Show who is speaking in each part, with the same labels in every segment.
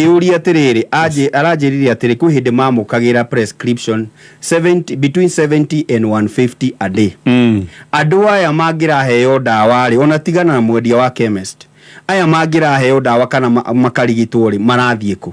Speaker 1: Ngĩũria atĩrĩrĩ, aranjĩrire atĩrĩ, kwĩ hĩndĩ mamũkagĩra prescription 70, between 70 and 150 a day. Andũ aya mangĩraheo ndawa rĩ, ona tigana na mwendia wa chemist, aya mangĩraheo ndawa kana makarigitwo rĩ, marathiĩ kũ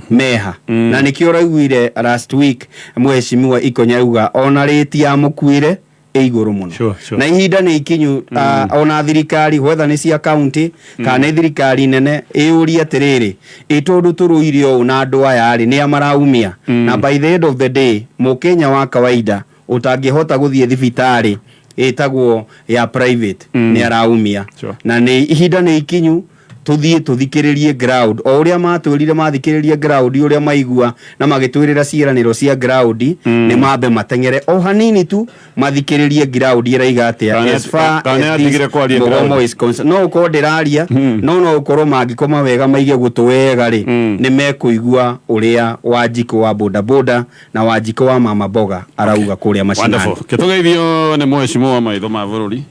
Speaker 1: meha? Na nĩkĩo ũraiguire last week Mheshimiwa Ikonya auga ona rĩti ya mũkuĩre ĩ igũrũ mũno. Na ihinda nĩ ikinyu ona thirikari, whether nĩ cia county kana nĩ thirikari nene, ĩyũrie atĩrĩrĩ, ĩ tondũ tũrũire ũũ na andũ aya rĩ, nĩa maraumia? Na by the end of the day, Mũkenya wa kawaida ũtangĩhota gũthiĩ thibitarĩ ĩtagwo ya private nĩ araumia. Na nĩ ihinda nĩ ikinyu tũthiĩ tũthikĩrĩrie ground, o ũrĩa matwĩrire mathikĩrĩrie ground, ũrĩa maigua na magĩtwĩrĩra ciĩranĩro cia ground. Nĩ mambe mateng'ere o hanini tu mathikĩrĩrie ground ĩraiga atĩa. As far
Speaker 2: Kana
Speaker 1: as this
Speaker 2: atigire kwaria
Speaker 1: mũgomo
Speaker 2: ground.
Speaker 1: is concerned, no ũkorwo ndĩraria, no ũkorwo mangĩkoma wega, maige gũtũ wega rĩ, nĩ mekũigua ũrĩa Wanjikũ wa bodaboda na Wanjikũ wa mama mboga arauga kũrĩa macinani.
Speaker 2: Wonderful. Kĩtũgeithio nĩ Mheshimiwa wa maitho ma bũrũri,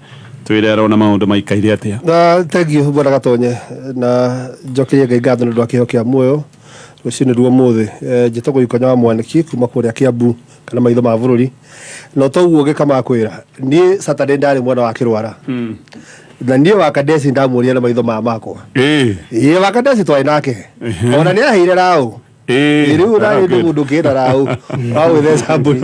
Speaker 2: twĩre arona maũndũ maikaire atĩa.
Speaker 3: Na thank you, bwana Gatonye, na njokerie Ngai ngatho nĩ ũndũ wa kĩheo kĩa muoyo rũcinĩ rwa ũmũthĩ. Njĩtagwo Ikonya wa Mwaniki kuma kũrĩa Kiambu kana maitho ma bũrũri, na toguo gĩkamakwĩra, niĩ Saturday ndarĩ mwena wa Kĩrwara na niĩ wa Kadesi ndamũria na maitho maya makwa. Ĩĩ, wa Kadesi twarĩ nake, ona nĩ aheire raũ. Rĩu narĩ nĩ mũndũ ũkĩenda raũ wa gwĩtheca mbũri.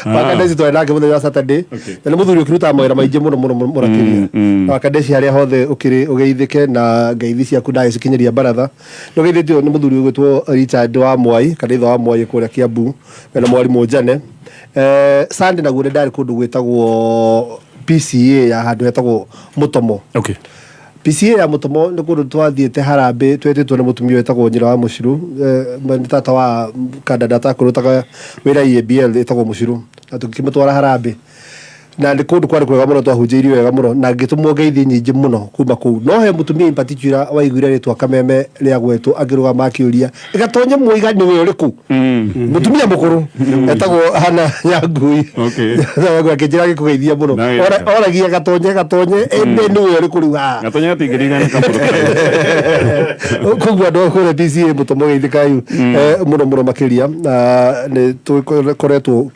Speaker 3: Wakadeci twarĩ nake mũthenya wa Saturday. Na nĩ mũthuri ũkĩrutaga mawĩra maingĩ mũno mũno mũno makĩria. Na Wakadeci, harĩa hothe ũkĩrĩ, ũgeithĩke na ngeithi ciaku ndagĩcikinyĩria baratha. Nĩ ũgeithĩtio nĩ mũthuri ũgwĩtwo Richard wa Mwai kana ithe wa Mwai kũrĩa Kiambu na mwarimũ Njane. Sunday naguo nĩ ndarĩ kũndũ gwĩtagwo PCA ya handũ hetagwo Mũtomo. PCA ya Mũtomo nĩ kũndũ twathiĩte harambĩ twetĩtwo nĩ mũtumia wĩtagwo Nyina wa Mũciru, nĩ tata wa kandanda takũrutaga wĩra EABL ĩtagwo Mũciru, na tũkĩmũtwara harambĩ, na nĩ kũndũ kwarĩ kwega mũno, twahunjĩirio wega mũno na ngĩtũmwo ngeithi nyingĩ mũno kuma kũu. No he mũtumia in particular waiguire rĩtwa Kameme rĩa gwetwo, akĩrũgama akĩũria, "Gatonye Mũiga nĩwe ũrĩkũ?" Mũtumia mũkũrũ etagwo Hana Nyangui. Akĩnjĩra agĩkũgeithia mũno. Oragia, "Gatonye, Gatonye ĩndĩ nĩwe ũrĩkũ rĩu haha?"
Speaker 2: Gatonye gatingĩringana kabũrũ.
Speaker 3: Koguo andũ a kũrĩa PCA Mũtomo, geithĩkayu mũno mũno makĩria, na nĩ tũkoretwo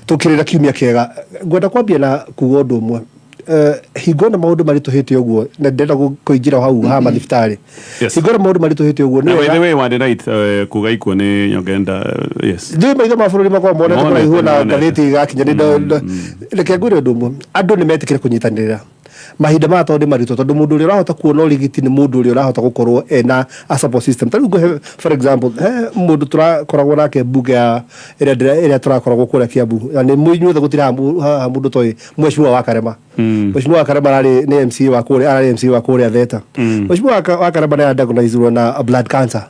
Speaker 3: tũkĩrĩra kiumia kĩega. Ngwenda kwambia na kuga ũndũ ũmwe. Hingo na maũndũ maritũhĩte ũguo, na ndĩrenda kũingĩra hau ha mathibitarĩ. Hingo na maũndũ maritũhĩte ũguo, nĩ
Speaker 2: Na by
Speaker 3: wega
Speaker 2: the way, Wande Right, kuga ikuo nĩ Nyongenda, yes.
Speaker 3: Ndĩ maitho ma bũrũri makorwo monete
Speaker 2: Monete,
Speaker 3: kũraihu na
Speaker 2: monete.
Speaker 3: ngathĩti igakinya. Reke ngwĩre ũndũ ũmwe, andũ nĩ metĩkĩre kũnyitanĩrĩra mahinda maya tondũ nĩ maritũ, tondũ mũndũ ũrĩa ũrahota kuona ũrigiti nĩ mũndũ ũrĩa ũrahota gũkorwo ena a support system. Ta rĩu ngũhe for example, he mũndũ tũrakoragwo nake mbunge ya ĩrĩa ĩrĩa tũrakoragwo kũrĩa Kiambu, na nĩ inyuothe gũtirĩ haha mũndũ toĩ Mheshimiwa wa Karema. Mheshimiwa wa Karema ararĩ nĩ MCA wa kũrĩa, ararĩ MCA wa kũrĩa Theta. Mheshimiwa wa Karema nĩ diagnosed na blood cancer.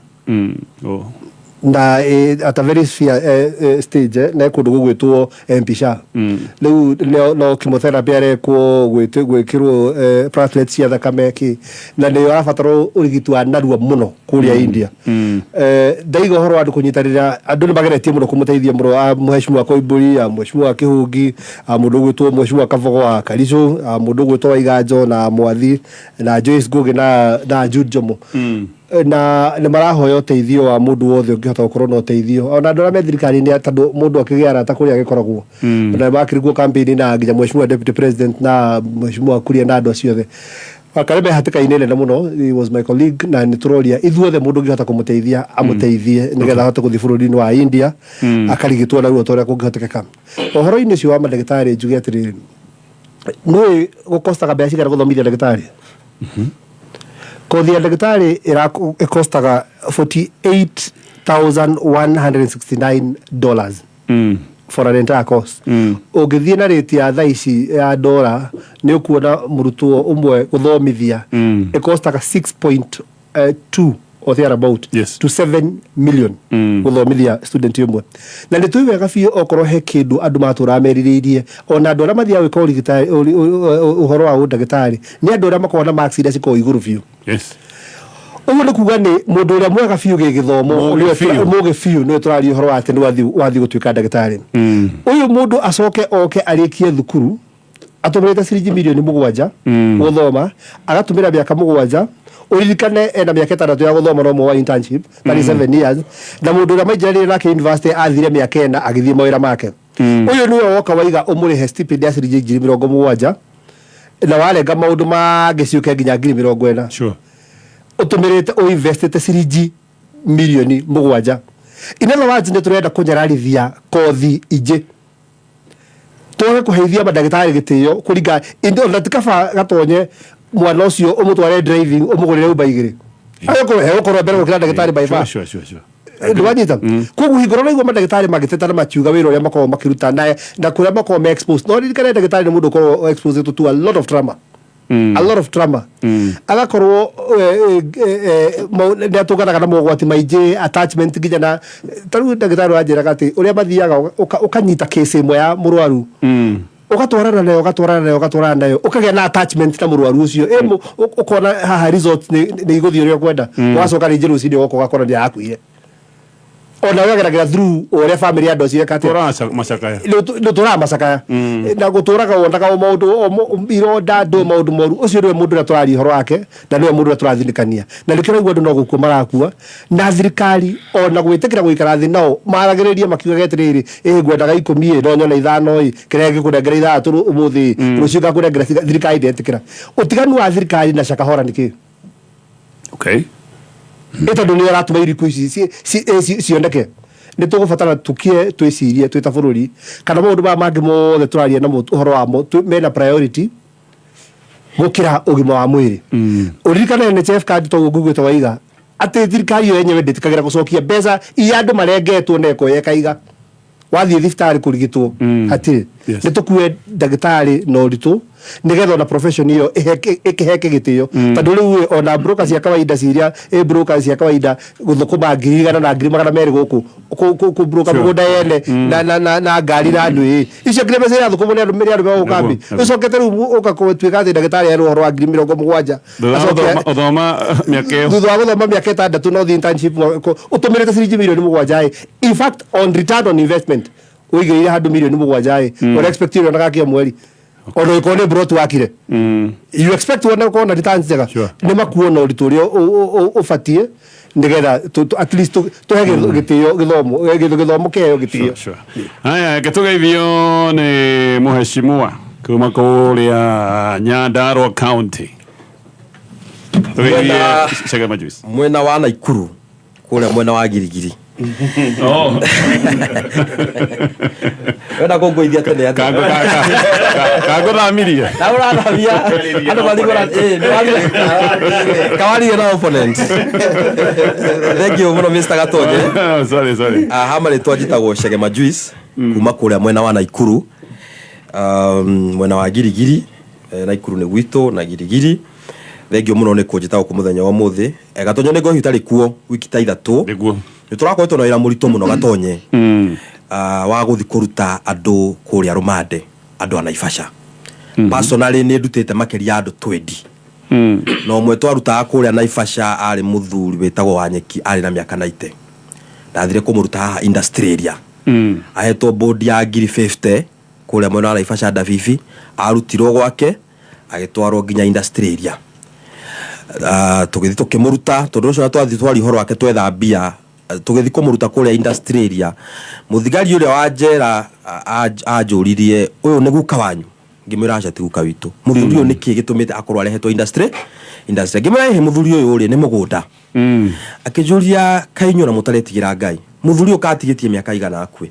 Speaker 2: Oh.
Speaker 3: Na at a very severe stage, na kũndũ gũgwĩtwo MP Shah. Rĩu no chemotherapy arekwo, gwĩkĩrwo platelets cia thakame kĩ, na nĩ arabatara ũrigiti wa narua mũno kũrĩa India. Ndaiga ũhoro wa andũ kũnyitanĩra, andũ nĩ mageretie mũno kũmũteithia mũno, a Mheshimiwa Koimbũri, a Mheshimiwa Kĩhũngi, a mũndũ ũgwĩtwo Mheshimiwa Kabogo wa Karicũ, a mũndũ ũgwĩtwo Waiganjo na Mwathi na Joyce Ngugi na Jude Jomo. Na nĩ marahoya ũteithio wa mũndũ wothe ũngĩhota gũkorwo na ũteithio, ona andũ arĩa me thirikari-inĩ, tondũ mũndũ akĩgĩa arata kũrĩa agĩkoragwo. Na makĩriguo campaign na nginya Mheshimiwa Deputy President na Mheshimiwa Kuria na andũ acio othe. Wakarembe hatĩka-inĩ nene mũno. He was my colleague, na nĩ tũroria ithuothe mũndũ ũngĩhota kũmũteithia amũteithie nĩgetha ahote gũthiĩ bũrũri-inĩ wa India akarigitwo narua ta ũrĩa kũngĩhotekeka. Ũhoro-inĩ ũcio wa mandagĩtarĩ, njuge atĩrĩrĩ, nĩũĩ gũkostaga mbeca cigana gũthomithia ndagĩtarĩ? Kothi ya ndagĩtarĩ ĩkostaga $48,169 for an entire course. Ũngĩthiĩ na rate ya thaa ici ya ndora, nĩ ũkuona mũrutwo ũmwe gũthomithia ĩkostaga 6.2 or thereabout to 7 million gũthomithia student ũmwe. Na nĩ tũĩ wega biũ, okorwo he kĩndũ andũ matũraga merirĩirie, ona andũ arĩa mathiaga gwĩka ũrigitari, ũhoro wa ũndagĩtarĩ, nĩ andũ arĩa makoragwo na marks iria cikoragwo igũrũ biũ. Ũguo nĩ kuga nĩ mũndũ ũrĩa mwega biũ gĩgĩthomo.
Speaker 2: Mũgĩ
Speaker 3: nĩwe
Speaker 2: biũ.
Speaker 3: Mũgĩ biũ nĩwe tũraria ũhoro wa atĩ nĩ wathiĩ gũtuĩka ndagĩtarĩ. Ũyũ mũndũ acoke oke arĩkie thukuru atũmĩrĩte ciringi mirioni 7 gũthoma, agatũmĩra mĩaka 7. Ũririkane ena mĩaka 6 ya gũthoma no wa internship, 37 years, na mũndũ ũrĩa maingĩranire nake university athire mĩaka 4 agĩthiĩ mawĩra make. Ũyũ nĩwe woka waiga ũmũrĩhe stipend ya ciringi 70,000 na warenga maũndũ mangĩ ciũke nginya 40,000. Ũtũmĩrĩte ũinvestĩte ciringi 7 mirioni. In other words, nĩ tũrenda kũnyararithia kothi ingĩ, twage kũheithia mandagĩtarĩ gĩtĩo kũringa ona ti kaba gatonye mwana ũcio ũmũtware driving, ũmũgũrĩre Uber igĩrĩ, egũkorwo mbere gũkĩra ndagĩtarĩ by far.
Speaker 2: Sure.
Speaker 3: Ndwanyita? Koguo hingo ũraigua mandagĩtarĩ magĩteta na makiuga wĩra ũrĩa makoragwo makĩruta na kũrĩa makoragwo me exposed, no ririkane ndagĩtarĩ nĩ mũndũ ũkoragwo exposed to a lot of trauma, a lot of trauma. Agakorwo nĩ atũnganaga na mogwati maingĩ, attachment nginya na ta rĩu ndagĩtarĩ ũranjĩraga atĩ ũrĩa mathiaga ũkanyita case ĩmwe ya mũrwaru, ũgatwarana nayo, ũgatwarana nayo, ũgatwarana nayo, ũkagĩa na attachment na mũrwaru ũcio. Ũkona haha result nĩ igũthiĩ ũrĩa ũkwenda, ũgacoka rĩngĩ rũcinĩ ũgoka ũgakora nĩ arakuire, ona we ageragĩra through ũrĩa family ya andũ acio eka atĩa.
Speaker 2: Tũraga macakaya.
Speaker 3: Nĩ tũraga macakaya na gũtũraga wonaga o maũndũ ironda ndũ maũndũ moru. Ũcio nĩwe mũndũ ũrĩa tũraria ũhoro wake na nĩwe mũndũ ũrĩa tũrathinĩkania, na nĩkĩo raigua andũ no gũkua marakua, na thirikari ona gwĩtĩkĩra gũikara thĩ nao maragĩrĩrie makiugaga atĩrĩrĩ, ĩ ngwendaga 10 ĩ no nyone 5 ĩ kĩrĩa gĩkũnengera 6 ũmũthĩ ĩ rũciũ ngakũnengera thirikari ndetĩkĩra. Ũtiganu wa thirikari na Shakahola nĩ kĩ? Ĩ tondũ nĩ ũratũma iriku ici cioneke. Nĩ tũgũbatara tũkie twĩcirie twĩ ta bũrũri kana maũndũ maya mangĩ mothe tũraria namo ũhoro wamo mena priority gũkĩra ũgima wa mwĩrĩ. Ũririkane NHIF card, toguo nguguĩte waiga atĩ thirikari ĩyo yenyewe ndĩtĩkagĩra gũcokia mbeca iria andũ marengetwo na ĩkoya ĩkaiga wathiĩ thibitarĩ kũrigitwo hatirĩ. Nĩ tũkue ndagĩtarĩ na ũritũ nĩgetha ona profession ĩyo ĩkĩheke gĩtĩo, tondũ rĩu ĩ, ona broker cia kawaida ciria ĩ broker cia kawaida gũthũkũma 100,000 na 200,000 gũkũ kũ broker mĩgũnda yene na ngari na andũ ĩ icio nginya mbeca irathũkũmwo nĩ andũ megũkũ kambi. Ũcokete rĩu ũka gũtuĩka atĩ ndagĩtarĩ erwo ũhoro wa 70,000.
Speaker 2: Thutha wa gũthoma mĩaka ĩyo.
Speaker 3: Thutha wa gũthoma mĩaka 6 no ũthiĩ internship ũtũmĩrĩte ciringi 7 mirioni ĩ. In fact, on return on investment ũigĩrĩire handũ 7 mirioni ĩ, ũrĩa expect ũrĩonaga kĩa mweri ona ũngĩkorwo nĩ brot wakire, you expect wone ũkorwo na returns njega. Nĩ makuona ũritũ ũrĩa ũbatiĩ nĩgetha at least tũhe gĩtĩo gĩthomo, gĩthomo kĩheo gĩtĩo.
Speaker 2: Sure. Haya, reke tũgeithio nĩ mũheshimiwa kuma kũrĩa Nyandarua County. Tũgeithie. Chege Majuice.
Speaker 4: Mwena wa Naikuru kũrĩa mwena wa Girigiri.
Speaker 2: Oh.
Speaker 4: Wenda kũngũithia tene atĩa?
Speaker 2: Kangũthamirie.
Speaker 4: Na ũrathamia andũ marigũra ĩ kawarie na opponent. Thank you mũno, Mr. Gatonye.
Speaker 2: Sorry, sorry.
Speaker 4: Ah, hama rĩtwa njĩtagwo Chege Majuice kuma kũrĩa mwena wa Naikuru, mwena wa Girigiri. Naikuru nĩ gwitũ na Girigiri. Thengiũ mũno nĩ kũnjĩta gũkũ mũthenya wa ũmũthĩ. Gatonye, nĩ ngohi ũtarĩ kuo wiki ta 3.
Speaker 2: Nĩguo.
Speaker 4: Nĩ tũrakoretwo na wĩra mũritũ mũno, Gatonye, wa gũthi kũruta andũ kũrĩa rũmande, andũ a Naivasha. Personally nĩ ndutĩte makĩria ya andũ 20, na ũmwe twarutaga kũrĩa Naivasha arĩ mũthuri wĩtagwo Wanyeki, arĩ na mĩaka 90. Ndathire kũmũruta haha industry area, ahetwo bodi ya 50,000 kũrĩa mwena wa Naivasha Ndabibi. Arutirwo gwake agĩtwarwo nginya industry area. Tũgĩthiĩ tũkĩmũruta, tondũ ũcio twathiĩ twari ũhoro wake twetha mbia. Tũgĩthiĩ kũmũruta kũrĩa industry area, mũthigari ũrĩa wa njera anjũririe, "Ũyũ nĩ guka wanyu?" Ngĩmwĩra, "Aca, ti guka witũ. Mũthuri ũyũ nĩkĩ gĩtũmĩte akorwo arehetwo industry?" Ngĩmwĩra, "Ĩhĩ, mũthuri ũyũ rĩ nĩ mũgũnda." Akĩnjũria, "Kaĩ inyuĩ ona mũtaretigĩra Ngai? Mũthuri ũyũ katigĩtie mĩaka igana akue,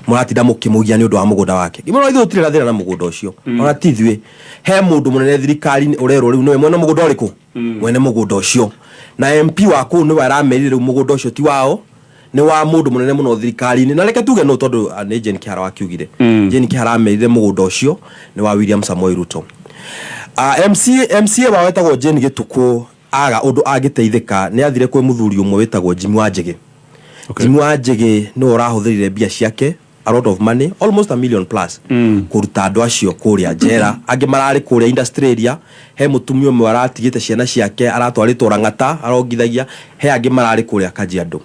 Speaker 4: mũratinda mũkĩmũgia nĩ ũndũ wa mũgũnda wake?" Ngĩmwĩra, "Ithuĩ tũtirĩ na thĩna na mũgũnda ũcio, ona ti ithuĩ. He mũndũ mũnene thirikari-inĩ ũrerwo rĩu nĩwe mwene mũgũnda ũrĩkũ, mwene mũgũnda ũcio, na MP wa kũu nĩwe aramerire rĩu mũgũnda ũcio ti wao, nĩ wa mũndũ mũnene mũno thirikari-inĩ." Na reke tuge no tondũ nĩ Jane Kihara wakiugire. Jane Kihara amerire mũgũnda ũcio nĩ wa William Samoei Ruto. MCA wao wetagwo Jane Gĩtukũ aga ũndũ angĩteithĩka nĩ athire kwĩ mũthuri ũmwe wĩtagwo Jimmy Wanjigi. Jimmy Wanjigi nĩwe ũrahũthĩrire mbia ciake, a lot of money, almost a million plus, kũruta andũ acio kũrĩa njera. Angĩ mararĩ kũrĩa industry area, he mũtumia ũmwe aratigĩte ciana ciake aratwarĩtwo Rang'ata arongithagia, he angĩ mararĩ kũrĩa Kajiado.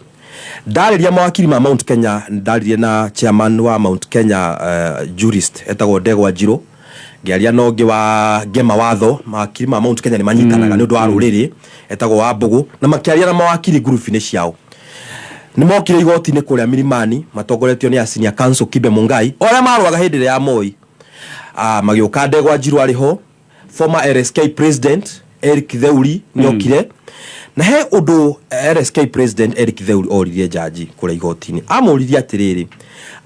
Speaker 4: Ndarĩria mawakiri ma Mount Kenya, ndaririe na chairman wa Mount Kenya, jurist etagwo Ndegwa Njirũ. Ngĩaria na ũngĩ wa Ngema Watho, mawakiri ma Mount Kenya nĩ manyitanaga nĩ ũndũ wa rũrĩrĩ, etagwo Wambũgũ, na makĩaria na mawakiri ngurubu-inĩ ciao. Nĩ mokire igoti-inĩ kũrĩa Milimani matongoretio nĩ a senior counsel Kibe Mungai, o arĩa marũaga hĩndĩ ĩrĩa ya Moi. Magĩũka Ndegwa Njiru arĩ ho, former LSK president Eric Theuri nĩ okire. Na he ũndũ LSK president Eric Theuri oririe jaji kũrĩa igoti-inĩ, amũririe atĩrĩrĩ,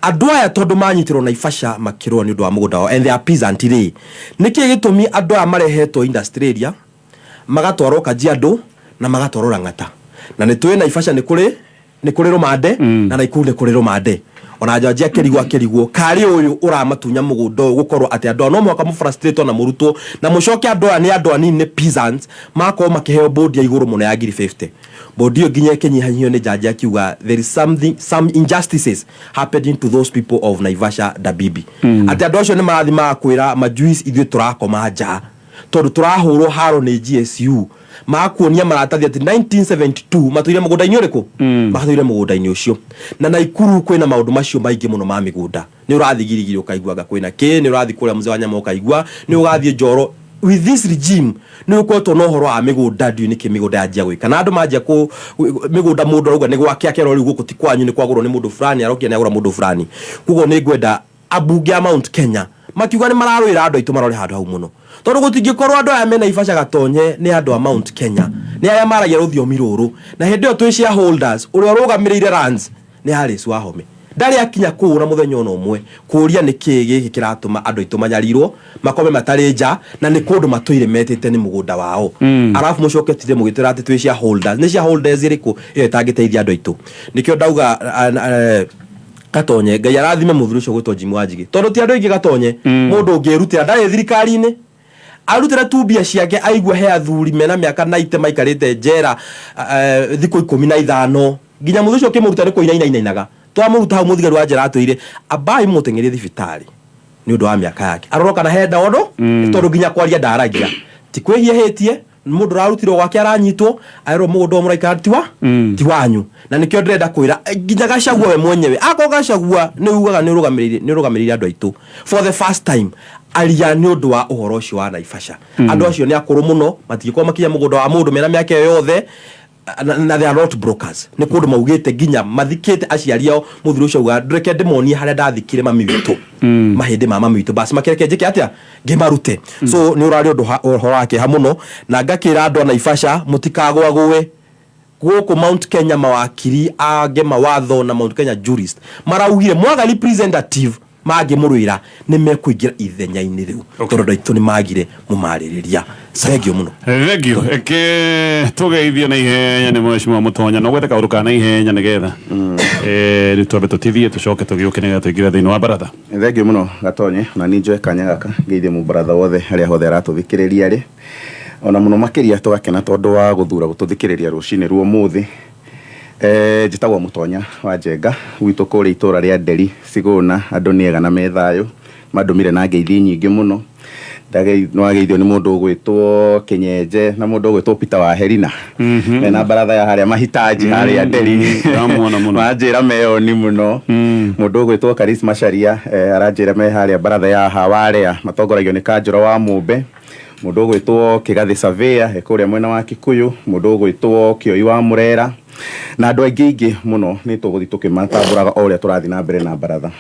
Speaker 4: andũ aya tondũ manyitĩrwo Naivasha makĩrũa nĩ ũndũ wa mũgũnda wao and they are peasant rĩ, nĩkĩ gĩtũmi andũ aya marehetwo industrial area, magatwarwo Kajiado na magatwarwo Lang'ata? Na nĩ tũĩ Naivasha nĩ kũrĩ rũmande, na Naikuru nĩ kũrĩ rũmande. Ona jaji akĩrigwo karĩ ũyũ ũramatunya mũgũnda ũyũ, gũkorwo atĩ andũ aya no mũhaka mũfrustrate na mũrutwo na mũcoke andũ aya nĩ andũ anini, nĩ peasants, makorwo makĩheo bond ya igũrũ mũno ya ngiri 50. Bond ĩyo nginya ĩkĩnyihanyihio nĩ jaji, akiuga there is something, some injustices happening to those people of Naivasha Ndabibi, atĩ andũ acio nĩ marathiĩ magakwĩra majuice, ithuĩ tũrakoma nja tondũ tũrahũrwo haro nĩ GSU, makuonia maratathi atĩ 1972 matũire mũgũnda-inĩ ũrĩkũ, matũire mũgũnda-inĩ ũcio. Na Naikuru kwĩna maũndũ macio maingĩ mũno ma mĩgũnda. Nĩ ũrathiĩ Girigiri ũkaigua anga kwĩna kĩ, nĩ ũrathiĩ kũrĩa Mzee wa Nyama ũkaigua, nĩ ũgathiĩ Njoro. With this regime nĩ ũkoretwo na ũhoro wa mĩgũnda, ndiũĩ nĩkĩ mĩgũnda yanjia gwĩka na andũ manjia kũ mĩgũnda, mũndũ arauga nĩ gwake, akerwo rĩu gũkũ ti kwanyu, nĩ kwagũrwo nĩ mũndũ fulani, arokia nĩ agũra mũndũ fulani. Koguo nĩ ngwenda ambunge a Mount Kenya makiuga nĩ mararũĩra andũ aitũ marore handũ hau mũno, tondũ gũtingĩkorwo andũ aya mena Naivasha Gatonye nĩ andũ a Mount Kenya, nĩ arĩa maragia rũthiomi rũrũ. Na hĩndĩ ĩyo twĩ shareholders, ũrĩa ũrũgamĩrĩire lands nĩ Alice Wahome, ndarĩ akinya kũu na mũthenya ona ũmwe kũũria nĩ kĩĩ gĩkĩ kĩratũma andũ aitũ manyarirwo, makome matarĩ nja, na nĩ kũndũ matũire metĩte nĩ mũgũnda wao. Arabu mũcoke tinde mũgĩtwĩra atĩ twĩ shareholders. Nĩ shareholders ĩrĩkũ ĩyo ĩtangĩteithia andũ aitũ? Nĩkĩo ndauga Gatonye, Ngai arathime mũthuri ũcio gwĩtwo Jim Wanjigi, tondũ ti andũ aingĩ, Gatonye, mũndũ ũngĩrutĩra ndarĩ thirikari-inĩ, arutĩre tu mbia ciake, aigua he athuri mena mĩaka 90 maikarĩte njera thikũ 15, nginya mũthuri ũcio ũkĩmũruta nĩ kũina inainainaga. Twamũruta hau, mũthigari wa njera atwĩrire ambai mũteng'erie thibitarĩ nĩ ũndũ wa mĩaka yake, arorwo kana he ndawa ũndũ, tondũ nginya kwaria ndaragia. Ti kwĩhia hĩtie, mũndũ ũrarutirwo gwake aranyitwo, arerwo mũgũnda ũyũ mũraikara tiwa ti wanyu. Na nĩkĩo ndĩrenda kwĩra nginya Gachagua we mwenyewe, akorwo Gachagua nĩ ugaga nĩ ũrũgamĩrĩire andũ aitũ, for the first time aria nĩ ũndũ wa ũhoro ũcio wa Naivasha. Andũ acio nĩ akũrũ mũno, matingĩkorwo makinya mũgũnda wa mũndũ mena mĩaka ĩyo yothe, na they are not brokers. Nĩ kũndũ maugĩte nginya mathikĩte aciari ao. Mũthuri ũcio auga, "Ndũreke ndĩmonie harĩa ndathikire mami witũ, mahĩndĩ ma mami witũ, basi makĩreke njĩke atĩa ngĩmarute." So nĩ ũrarĩ ũndũ ũhoro wa kĩeha mũno, na ngakĩra andũ a Naivasha mũtikagwagũe gũkũ Mount Kenya. Mawakiri a Ngema Watho na Mount Kenya jurist maraugire mwaga representative mangĩmũrwĩra nĩ mekũingĩra ithenya-inĩ rĩu, tondũ andũ aitũ nĩ magire mũmarĩrĩria. Thank you mũno.
Speaker 2: Thank you. Eke tũgeithio na ihenya nĩ mheshimiwa Mũtonya, no gwethe kaũndũ ka na ihenya nĩgetha rĩu twambe tũtithie, tũcoke tũgĩũke nĩgetha tũingĩre thĩinĩ wa baratha.
Speaker 5: Thank you mũno, Gatonye. Na niĩ njoe kanya gaka ngeithie mũbaratha wothe harĩa hothe aratũthikĩrĩria rĩ, ona mũno makĩria tũgakena tondũ wa gũthura gũtũthikĩrĩria rũcinĩ rwa ũmũthĩ. Njĩtagwo Mũtonya wa Njenga, gwitũ kũrĩa itũra rĩa Nderi Sigũna, andũ nĩ ega na me thayũ. Mandũmire na ngeithi nyingĩ mũno. Nĩwageithio nĩ mũndũ ũgwĩtwo Kĩnyenje na mũndũ ũgwĩtwo Peter wa Herina, mena baratha ya harĩa mahitaji harĩa Nderi.
Speaker 2: Ndamuona mũno.
Speaker 5: Manjĩra meyoni mũno. Mũndũ ũgwĩtwo Karisma Sharia aranjĩra me harĩa baratha ya Hawarea, matongoragio nĩ Kanjũra wa Mũmbe. Mũndũ ũgwĩtwo Kĩgathĩ Surveyor e kũrĩa mwena wa Kikuyu, mũndũ ũgwĩtwo Kĩoi wa Mũrera na andũ aingĩ aingĩ mũno, nĩ tũgũthiĩ tũkĩmatambũraga o ũrĩa tũrathiĩ na mbere na baratha.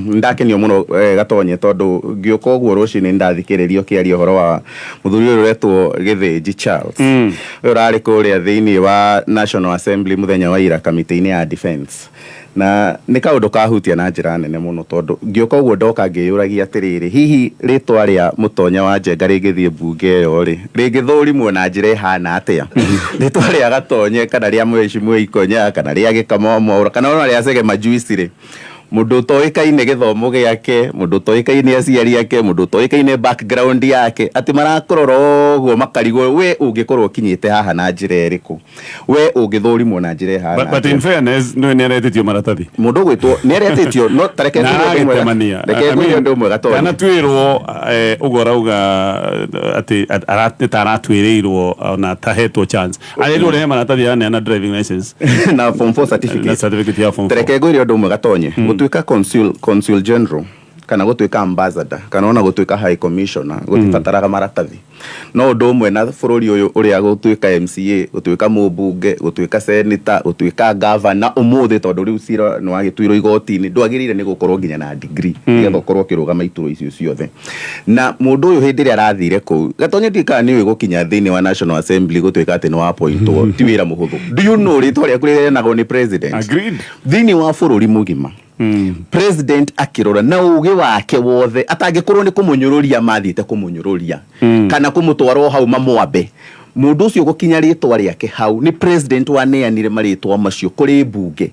Speaker 5: Ndakenio mũno, Gatonye, tondũ ngĩũka ũguo rũcinĩ nĩndathikĩrĩria ũkĩaria ũhoro wa mũthuri ũyũ ũretwo Gĩthĩnji Charles, ũyũ ũrarĩ kũrĩa thĩinĩ wa National Assembly mũthenya wa ira kamĩtĩ-inĩ ya defense, na nĩ kaũndũ kahutia na njĩra nene mũno, tondũ ngĩũka ũguo ndoka ngĩyũragia atĩrĩrĩ, hihi rĩtwa rĩa Mũtonya wa Njenga rĩngĩthiĩ mbunge ĩyo rĩ, rĩngĩthũrimwo na njĩra ĩhana atĩa? Rĩtwa rĩa Gatonye kana rĩa Mheshimiwa Ikonya kana rĩa Gĩkama wa Mwaũra kana ona rĩa Chege Majuici rĩ, mũndũ ũtoĩkaine gĩthomo gĩake, mũndũ ũtoĩkaine aciari ake, mũndũ ũtoĩkaine background yake, atĩ marakũrora ũguo makarigwo we ũngĩkorwo ũkinyĩte haha na njĩra ĩrĩkũ, we ũngĩthũrimwo na njĩra ĩhana
Speaker 2: But in
Speaker 5: atĩa?
Speaker 2: fairness, nĩ nĩ aretĩtio maratathi.
Speaker 5: Mũndũ ũgwĩtwo nĩ aretĩtio, no tareke
Speaker 2: Na
Speaker 5: ngwĩre ũndũ ũmwe.
Speaker 2: aragĩtemania.
Speaker 5: Reke
Speaker 2: I
Speaker 5: ngwĩre
Speaker 2: mean,
Speaker 5: ũndũ ũmwe, Gatonye.
Speaker 2: Kana twĩrwo ũguo arauga atĩ nĩ ta aratwĩrĩirwo ona atahetwo chance, arĩrwo rehe maratathi aneana driving license
Speaker 5: na form 4 certificate.
Speaker 2: Na certificate ya form 4.
Speaker 5: Tereke ngwĩre ũndũ ũmwe, Gatonye. Gũtuĩka consul general kana Kana gũtuĩka ambassador, kana ona gũtuĩka high commissioner gũtibataraga maratathi. No ũndũ ũmwe na bũrũri ũyũ ũrĩa gũtuĩka MCA, gũtuĩka mũmbunge, gũtuĩka senator, gũtuĩka governor ũmũthĩ, tondũ rĩu cira nĩ wagĩtuirwo igoti-inĩ, ndwagĩrĩire nĩ gũkorwo nginya na degree nĩgetha ũkorwo ũkĩrũgama iturwa icio ciothe. Na mũndũ ũyũ hĩndĩ ĩrĩa arathire kũu, Gatonye, ndiũĩ kana nĩ ũĩ gũkinya thĩinĩ wa National Assembly gũtuĩka atĩ nĩ wa appointwo ti wĩra mũhũthũ. Do you know rĩtwa rĩaku rĩrenagwo nĩ president?
Speaker 2: Agreed.
Speaker 5: Thĩinĩ wa bũrũri mũgima, president akĩrora na ũgĩ wake wothe, atangĩkorwo nĩ kũmũnyũrũria mathiĩte kũmũnyũrũria kana kũmũtwara o hau mamwambe, mũndũ ũcio gũkinya rĩtwa rĩake hau nĩ president waneanire marĩtwa macio kũrĩ mbunge.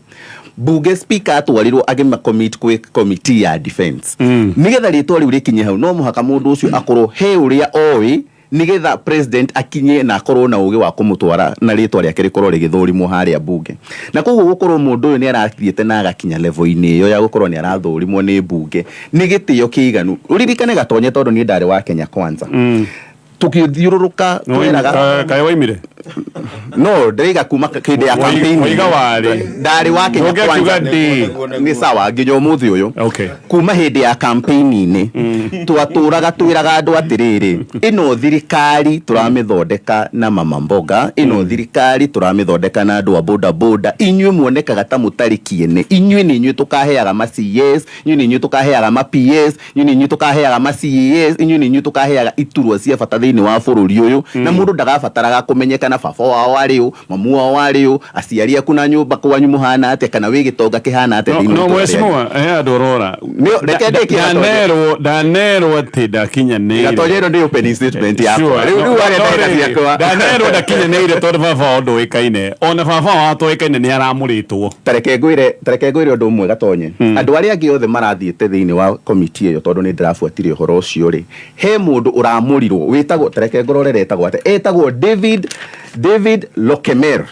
Speaker 5: Mbunge, speaker atwarirwo agĩmacommit kwĩ committee ya defense. Nĩgetha rĩtwa rĩu rĩkinye hau, no mũhaka mũndũ ũcio akorwo he ũrĩa oĩ, nigetha president akinye na akorwo na ũgĩ wa kũmũtwara na rĩtwa rĩake rĩkorwo rĩgĩthũrimwo harĩa mbunge. Na koguo gũkorwo mũndũ ũyũ nĩ arathiĩte na agakinya level-inĩ ĩyo ya gũkorwo nĩ arathũrimwo nĩ mbunge nĩ gĩtĩo kĩiganu. Ũririkane, Gatonye, tondũ niĩ ndarĩ wa Kenya Kwanza, tũkĩthiũrũrũka tweraga
Speaker 2: Kaĩ waimire?
Speaker 5: No ndĩraiga kuma hĩndĩ ya campaign.
Speaker 2: Waiga warĩ.
Speaker 5: Ndarĩ wa Kenya
Speaker 2: Ũngĩkiuga
Speaker 5: Kwanza.
Speaker 2: ndĩ.
Speaker 5: Nĩ sawa, nginya ũmũthĩ ũyũ. Kuma hĩndĩ ya campaign-inĩ twatũraga twĩraga andũ atĩrĩrĩ, ĩno thirikari tũramĩthondeka na mama mboga, ĩno thirikari tũramĩthondeka na andũ a boda boda. Inyuĩ muonekaga ta mũtarĩ kĩene, inyuĩ nĩ inyuĩ tũkaheaga ma CS, inyuĩ nĩ inyuĩ tũkaheaga ma PS, inyuĩ nĩ inyuĩ tũkaheaga ma CAS, inyuĩ nĩ inyuĩ tũkaheaga iturwa cia bata thĩinĩ wa bũrũri ũyũ, na mũndũ ndagabataraga kũmenyekana baba wao arĩ ũ, mamu wao arĩ ũ, aciari aku na nyũmba kwanyu mũhana atĩa, kana wĩ gĩtonga kĩhana atĩa
Speaker 2: No,
Speaker 5: thĩinĩ wa
Speaker 2: no
Speaker 5: itũũra rĩanyu.
Speaker 2: Mheshimiwa, he andũ ũrora.
Speaker 5: Reke ndĩkie, Gatonye.
Speaker 2: Ndanerwo atĩ ndakinyanĩire.
Speaker 5: Gatonye, ĩno nĩ opening statement yakwa.
Speaker 2: Sure.
Speaker 5: Rĩu
Speaker 2: No,
Speaker 5: arĩa
Speaker 2: no,
Speaker 5: ndagĩka
Speaker 2: rĩrĩ,
Speaker 5: ciakwa.
Speaker 2: Ndanerwo ndakinyanĩire tondũ baba wao ndũĩkaine, ona baba wao atoĩkaine nĩ aramũrĩtwo.
Speaker 5: Tareke ngwĩre ũndũ ũmwe, Gatonye. Andũ arĩa angĩ othe marathiĩte thĩinĩ wa komiti ĩyo, tondũ nĩ ndĩrabuatire ũhoro ũcio rĩ, he mũndũ ũramũrirwo wĩtagwo, tareke ngũrorere etagwo atĩa, etagwo David Lokemer.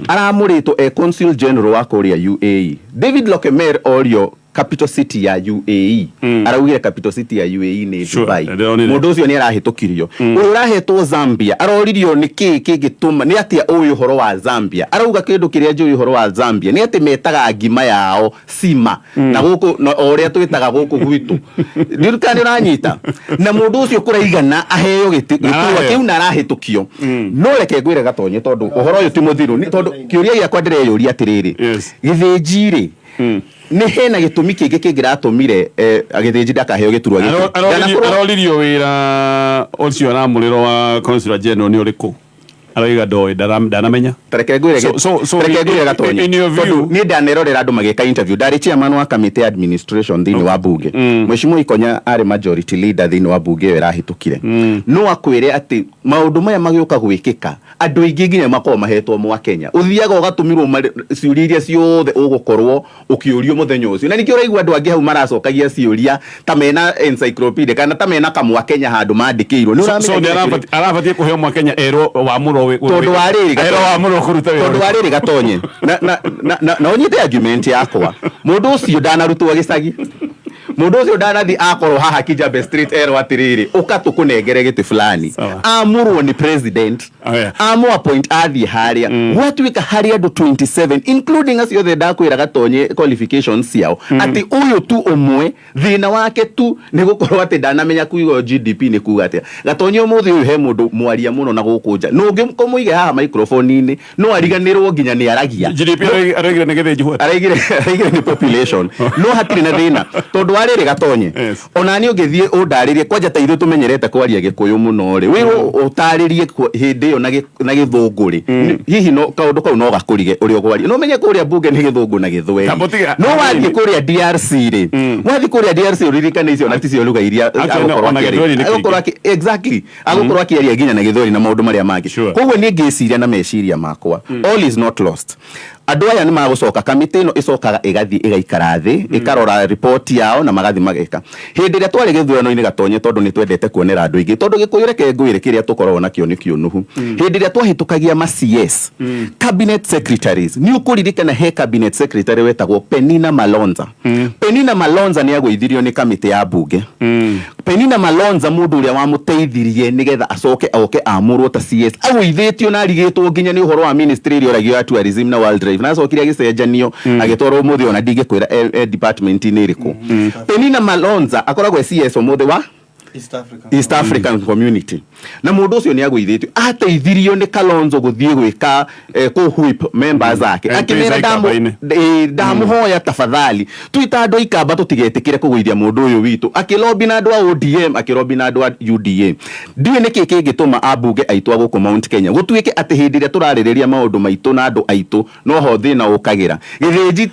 Speaker 5: Aramũrĩtwo e consul general wa kũrĩa UAE. David Lokemer orio capital city ya UAE, araugire capital city ya UAE nĩ Dubai.
Speaker 2: Ndĩronire.
Speaker 5: Mũndũ ũcio nĩ arahĩtũkirio. Ũyũ ũrahetwo Zambia aroririo nĩ kĩĩ kĩngĩtũma, nĩ atĩa ũĩ ũhoro wa Zambia? Arauga kĩndũ kĩrĩa njũĩ ũhoro wa Zambia nĩ atĩ metaga ngima yao sima na gũkũ na o ũrĩa twĩtaga gũkũ gwitũ. Ndirikana nĩ ũranyita na mũndũ ũcio kũraigana aheo gĩtĩ gĩturwa
Speaker 2: Araheo.
Speaker 5: kĩu na arahĩtũkio. No reke ngwĩre, Gatonye, tondũ ũhoro ũyũ ti mũthiru, tondũ kĩũria gĩakwa ndĩreyũria atĩrĩrĩ, Gĩthĩnji rĩ, nĩ hena gĩtũmi kĩngĩ kĩngĩratũmire Gĩthĩnji ndakaheo gĩturwa gĩkĩ?
Speaker 2: Aroririo wĩra ũcio aramũrĩrwo wa consular general nĩ ũrĩkũ, arauga ndoĩ, ndanamenya.
Speaker 5: Tareke ngwĩre
Speaker 2: So
Speaker 5: tareke ngwĩre, Gatonye,
Speaker 2: in your view-
Speaker 5: tondũ niĩ ndanerorera andũ magĩka interview. Ndarĩ chairman wa committee ya administration thĩinĩ wa bunge. Mheshimiwa Ikonya arĩ majority leader thĩinĩ wa bunge ĩyo ĩrahĩtũkire. No akwĩre atĩ maũndũ maya magĩũka gwĩkĩka, andũ aingĩ nginya makoragwo mahetwo mwa Kenya, ũthiaga ũgatũmirwo ciũria iria ciothe ũgũkorwo ũkĩũrio mũthenya ũcio, na nĩkĩo ũraigua andũ angĩ hau maracokagia ciũria ta mena encyclopedia kana ta mena kamwa Kenya handũ mandĩkĩirwo. Nĩ
Speaker 2: So
Speaker 5: ũramenya
Speaker 2: nĩ
Speaker 5: nginya
Speaker 2: arabatiĩ kũheo mwa Kenya erwo wamũrwo
Speaker 5: Tondũ wa rĩrĩ,
Speaker 2: erwo wamũrwo kũruta wĩra.
Speaker 5: Tondũ wa rĩrĩ, Gatonye, na ũnyite argument yakwa, mũndũ ũcio ndanarutwo gĩcagi, mũndũ ũcio ndanathi akorwo haha Kijabe Street erwo atĩrĩrĩ, ũka tũkũnengere gĩtĩ fulani.
Speaker 2: Sawa.
Speaker 5: Amũrwo nĩ president.
Speaker 2: Oh, yeah.
Speaker 5: Amũ appoint athiĩ harĩa, gwatuĩka harĩ andũ 27 including acio othe ndakwĩra, Gatonye, qualifications ciao, atĩ ũyũ tu ũmwe thĩna wake tu nĩ gũkorwo atĩ ndanamenya kuiga GDP nĩ kuga atĩa. Gatonye, ũmũthĩ ũyũ he mũndũ mwaria mũno na gũkũ nja, no ũngĩmũige haha microphone-inĩ no ariganĩrwo nginya nĩ aragia.
Speaker 2: GDP araigire nĩ Gĩthĩnji what?
Speaker 5: Araigire nĩ population, no hatirĩ na thĩna tondũ wa rĩrĩ, Gatonye, ona niĩ ũngĩthiĩ ũndarĩrie kwanja ta ithuĩ tũmenyerete kwaria Gĩkũyũ mũno rĩ, wĩrwo ũtarĩrie hĩndĩ ĩyo na Gĩthũngũ rĩ, hihi no kaũndũ kau no gakũrige ũrĩa ũgwaria. No menye kũrĩa bunge nĩ Gĩthũngũ na Gĩthweri.
Speaker 2: Tambo tiga-
Speaker 5: No wathiĩ kũrĩa DRC rĩ, wathiĩ kũrĩa DRC ũririkane icio ona ticio lugha iria
Speaker 2: Actually,
Speaker 5: agũkorwo
Speaker 2: ona
Speaker 5: akĩaria.
Speaker 2: Gĩthweri nĩ kĩingĩ.
Speaker 5: Agũkorwo exactly, agũkorwo akĩaria nginya na Gĩthweri na maũndũ marĩa mangĩ. Koguo niĩ ngĩciria na meciria makwa, all is not lost. Andũ aya nĩ magũcoka, kamĩtĩ ĩno ĩcokaga ĩgathiĩ ĩgaikara thĩ, ĩkarora riboti yao na magathiĩ mageka. Hĩndĩ ĩrĩa twarĩ gĩthurano-inĩ, Gatonye, tondũ nĩ twendete kuonera andũ aingĩ, tondũ Gĩkũyũ, reke ngwĩre, kĩrĩa tũkoragwo nakĩo nĩ kĩũnuhu. Hĩndĩ ĩrĩa twahĩtũkagia ma CS, cabinet secretaries, nĩ ũkũririkana he cabinet secretary wetagwo Penina Malonza. Penina Malonza nĩ agũithirio nĩ kamĩtĩ ya bunge. Penina Malonza, mũndũ ũrĩa wamũteithirie nĩgetha acoke oke amũrwo ta CS, agũithĩtio na arigĩtwo nginya nĩ ũhoro wa ministry ĩrĩa ũragio ya tourism na wildlife. 5 na acokire agĩcenjanio agĩtwarwo ũmũthĩ ona ndingĩkwĩra department-inĩ ĩrĩkũ. Penina Malonza akoragwo e CS ũmũthĩ wa
Speaker 6: East Africa.
Speaker 5: East African Community, na mũndũ ũcio nĩ agũithĩtio, ateithirio nĩ Kalonzo gũthiĩ gwĩka kũ whip members ake.
Speaker 2: MPs
Speaker 5: akĩmera
Speaker 2: Ikamba-inĩ.
Speaker 5: Ndamũhoya tafadhali, twita andũ a Ikamba tũtigetĩkĩre kũgũithia mũndũ ũyũ witũ. Akĩlobby na andũ a ODM, akĩlobby na andũ a UDA. Ndiũĩ nĩkĩ kĩngĩtũma ambunge aitũ a gũkũ Mount Kenya gũtuĩke atĩ hĩndĩ ĩrĩa tũrarĩrĩria maũndũ maitũ na andũ aitũ noho thĩna ũkagĩra. Gĩthĩnji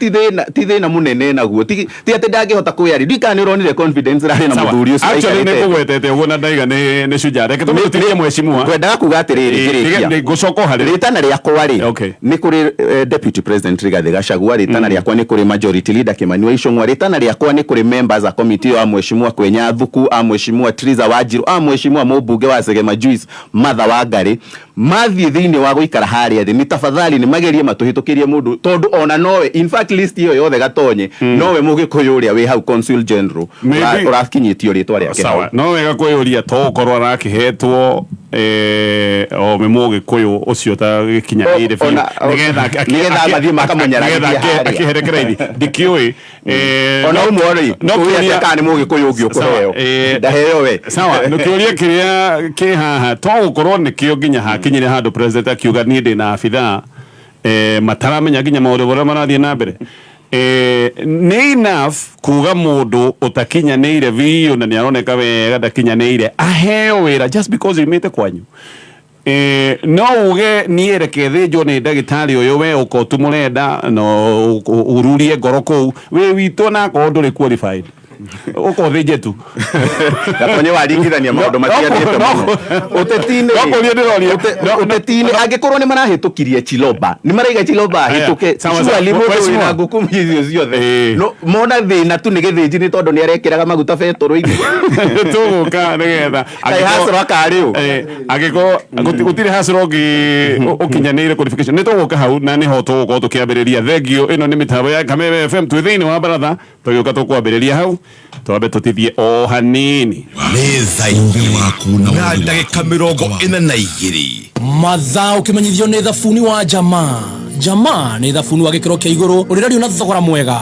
Speaker 5: ti thĩna mũnene naguo, ti atĩ ndangĩhota kwĩyaria. Ndiũĩ kana nĩ ũronire confidence ĩrarĩ na
Speaker 2: Sawa.
Speaker 5: mũthuri ũcio
Speaker 2: Actually
Speaker 5: aikarĩte.
Speaker 2: nĩ ngũgwetete ũguo na ndaiga nĩ Shujaa. Reke tũmũtĩrie mheshimiwa.
Speaker 5: Ngwendaga kuga atĩrĩrĩ ngĩrĩkia.
Speaker 2: Ngũcoka o harĩ
Speaker 5: Rĩtana rĩakwa rĩ,
Speaker 2: Okay.
Speaker 5: nĩ kũrĩ Deputy President Rigathĩ Gachagua, rĩtana rĩakwa nĩ kũrĩ Majority Leader Kimani wa Ichung'wa, rĩtana rĩakwa nĩ kũrĩ members a committee a mheshimiwa Kwenya Thuku, a mheshimiwa Triza Wanjiru, a mheshimiwa mũmbunge wa Segema Juice Martha Wangari, mathiĩ thĩinĩ wa gũikara harĩa thĩ nĩ tafadhali nĩ magerie matũhĩtũkĩrie mũndũ, tondũ ona nowe, in fact, list ĩyo yothe gatonye nowe mũgĩkũyũ ũrĩa wĩ hau consul general ũrakinyĩtio rĩtwa rĩake hau.
Speaker 2: Sawa, no wega kwĩyũria to ũkorwo arakĩhetwo o nĩ mũgĩkũyũ ũcio ta gĩkinyanĩire biũ nĩgetha
Speaker 5: Nĩgetha mathiĩ makamũnyararithia
Speaker 2: nĩgetha
Speaker 5: harĩa.
Speaker 2: akĩherekera ithi ndikĩũĩ.
Speaker 5: Ona ũmwe rĩ,
Speaker 2: no
Speaker 5: ũĩ
Speaker 2: kĩũria-
Speaker 5: atĩa kana nĩ mũgĩkũyũ ũngĩ
Speaker 2: Sawa,
Speaker 5: ũkũheo ndaheo we.
Speaker 2: Sawa, no kĩũria kĩrĩa kĩ haha to gũkorwo nĩkĩo nginya hakinyire handũ president akiuga niĩ ndĩ na abithaa mataramenya nginya maũndũ marĩa marathiĩ na mbere. Nĩ enough kuga mũndũ ũtakinyanĩire biũ na nĩ aroneka wega ndakinyanĩire aheo wĩra just because yumĩte kwanyu? No uge niĩ reke thĩnjwo nĩ ndagĩtarĩ ũyũ, we ũka ũtumũrenda no ururie ngoro kũu wĩ witũ, na akorwo ndũrĩ qualified ũka ũthĩnje tu.
Speaker 5: Gatonye, waringithania maũndũ matiganĩte mũno ũteti-inĩ.
Speaker 2: No kũria ndĩroria.
Speaker 5: Ũteti-inĩ, angĩkorwo nĩ marahĩtũkirie Chiloba, nĩ maraiga Chiloba ahĩtũke,
Speaker 2: Sawa, sawa.
Speaker 5: surely mũndũ
Speaker 2: Mheshimiwa.
Speaker 5: wĩna ngũkũ icio ciothe no mona thĩna tu nĩ gĩthĩnji nĩ tondũ nĩ arekĩraga maguta betũrũ-inĩ.
Speaker 2: Tũgũka nĩgetha
Speaker 5: Kaĩ hacũrũ akarĩ ũ?
Speaker 2: Angĩkorwo gũtirĩ hacũrũ ũngĩ ũkinyanĩire qualification, nĩ tũgũka hau na nĩho tũgũkorwo tũkĩambĩrĩria. Thengio, ĩno nĩ mĩtambo ya Kameme FM, twĩ thĩinĩ wa baratha, tũgĩũka tũkwambĩrĩria hau, twambe tũtithie o hanini.
Speaker 7: Nĩ thaa 2 na ndagĩka 42.
Speaker 8: Mathaa ũkĩmenyithio nĩ thabuni wa Jamaa. Jamaa nĩ thabuni wa gĩkĩro kĩa igũrũ ũrĩrario na thogora mwega.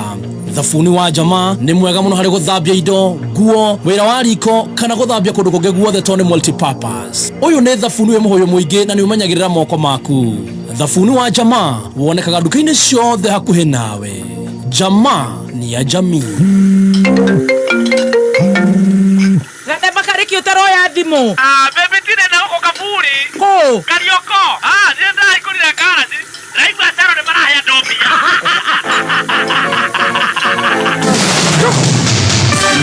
Speaker 8: Thabuni wa Jamaa nĩ mwega mũno harĩ gũthambia indo, nguo, wĩra wa riko kana gũthambia kũndũ kũngĩ guothe tondũ nĩ multipurpose. Ũyũ nĩ thabuni wĩ mũhũyũ mũingĩ na nĩ ũmenyagĩrĩra moko maku. Thabuni wa Jamaa wonekaga nduka-inĩ ciothe hakuhĩ nawe. Jamaa ni ya jamii.
Speaker 9: Gathemba karĩki ũtaroya thimũ.
Speaker 10: Ah, baby, tine na huko kaburi.
Speaker 9: Kũ?
Speaker 10: Karioko. Ah, nĩ ndahingũrire karati. Ndaigua cero nĩ marahe andũ mbia.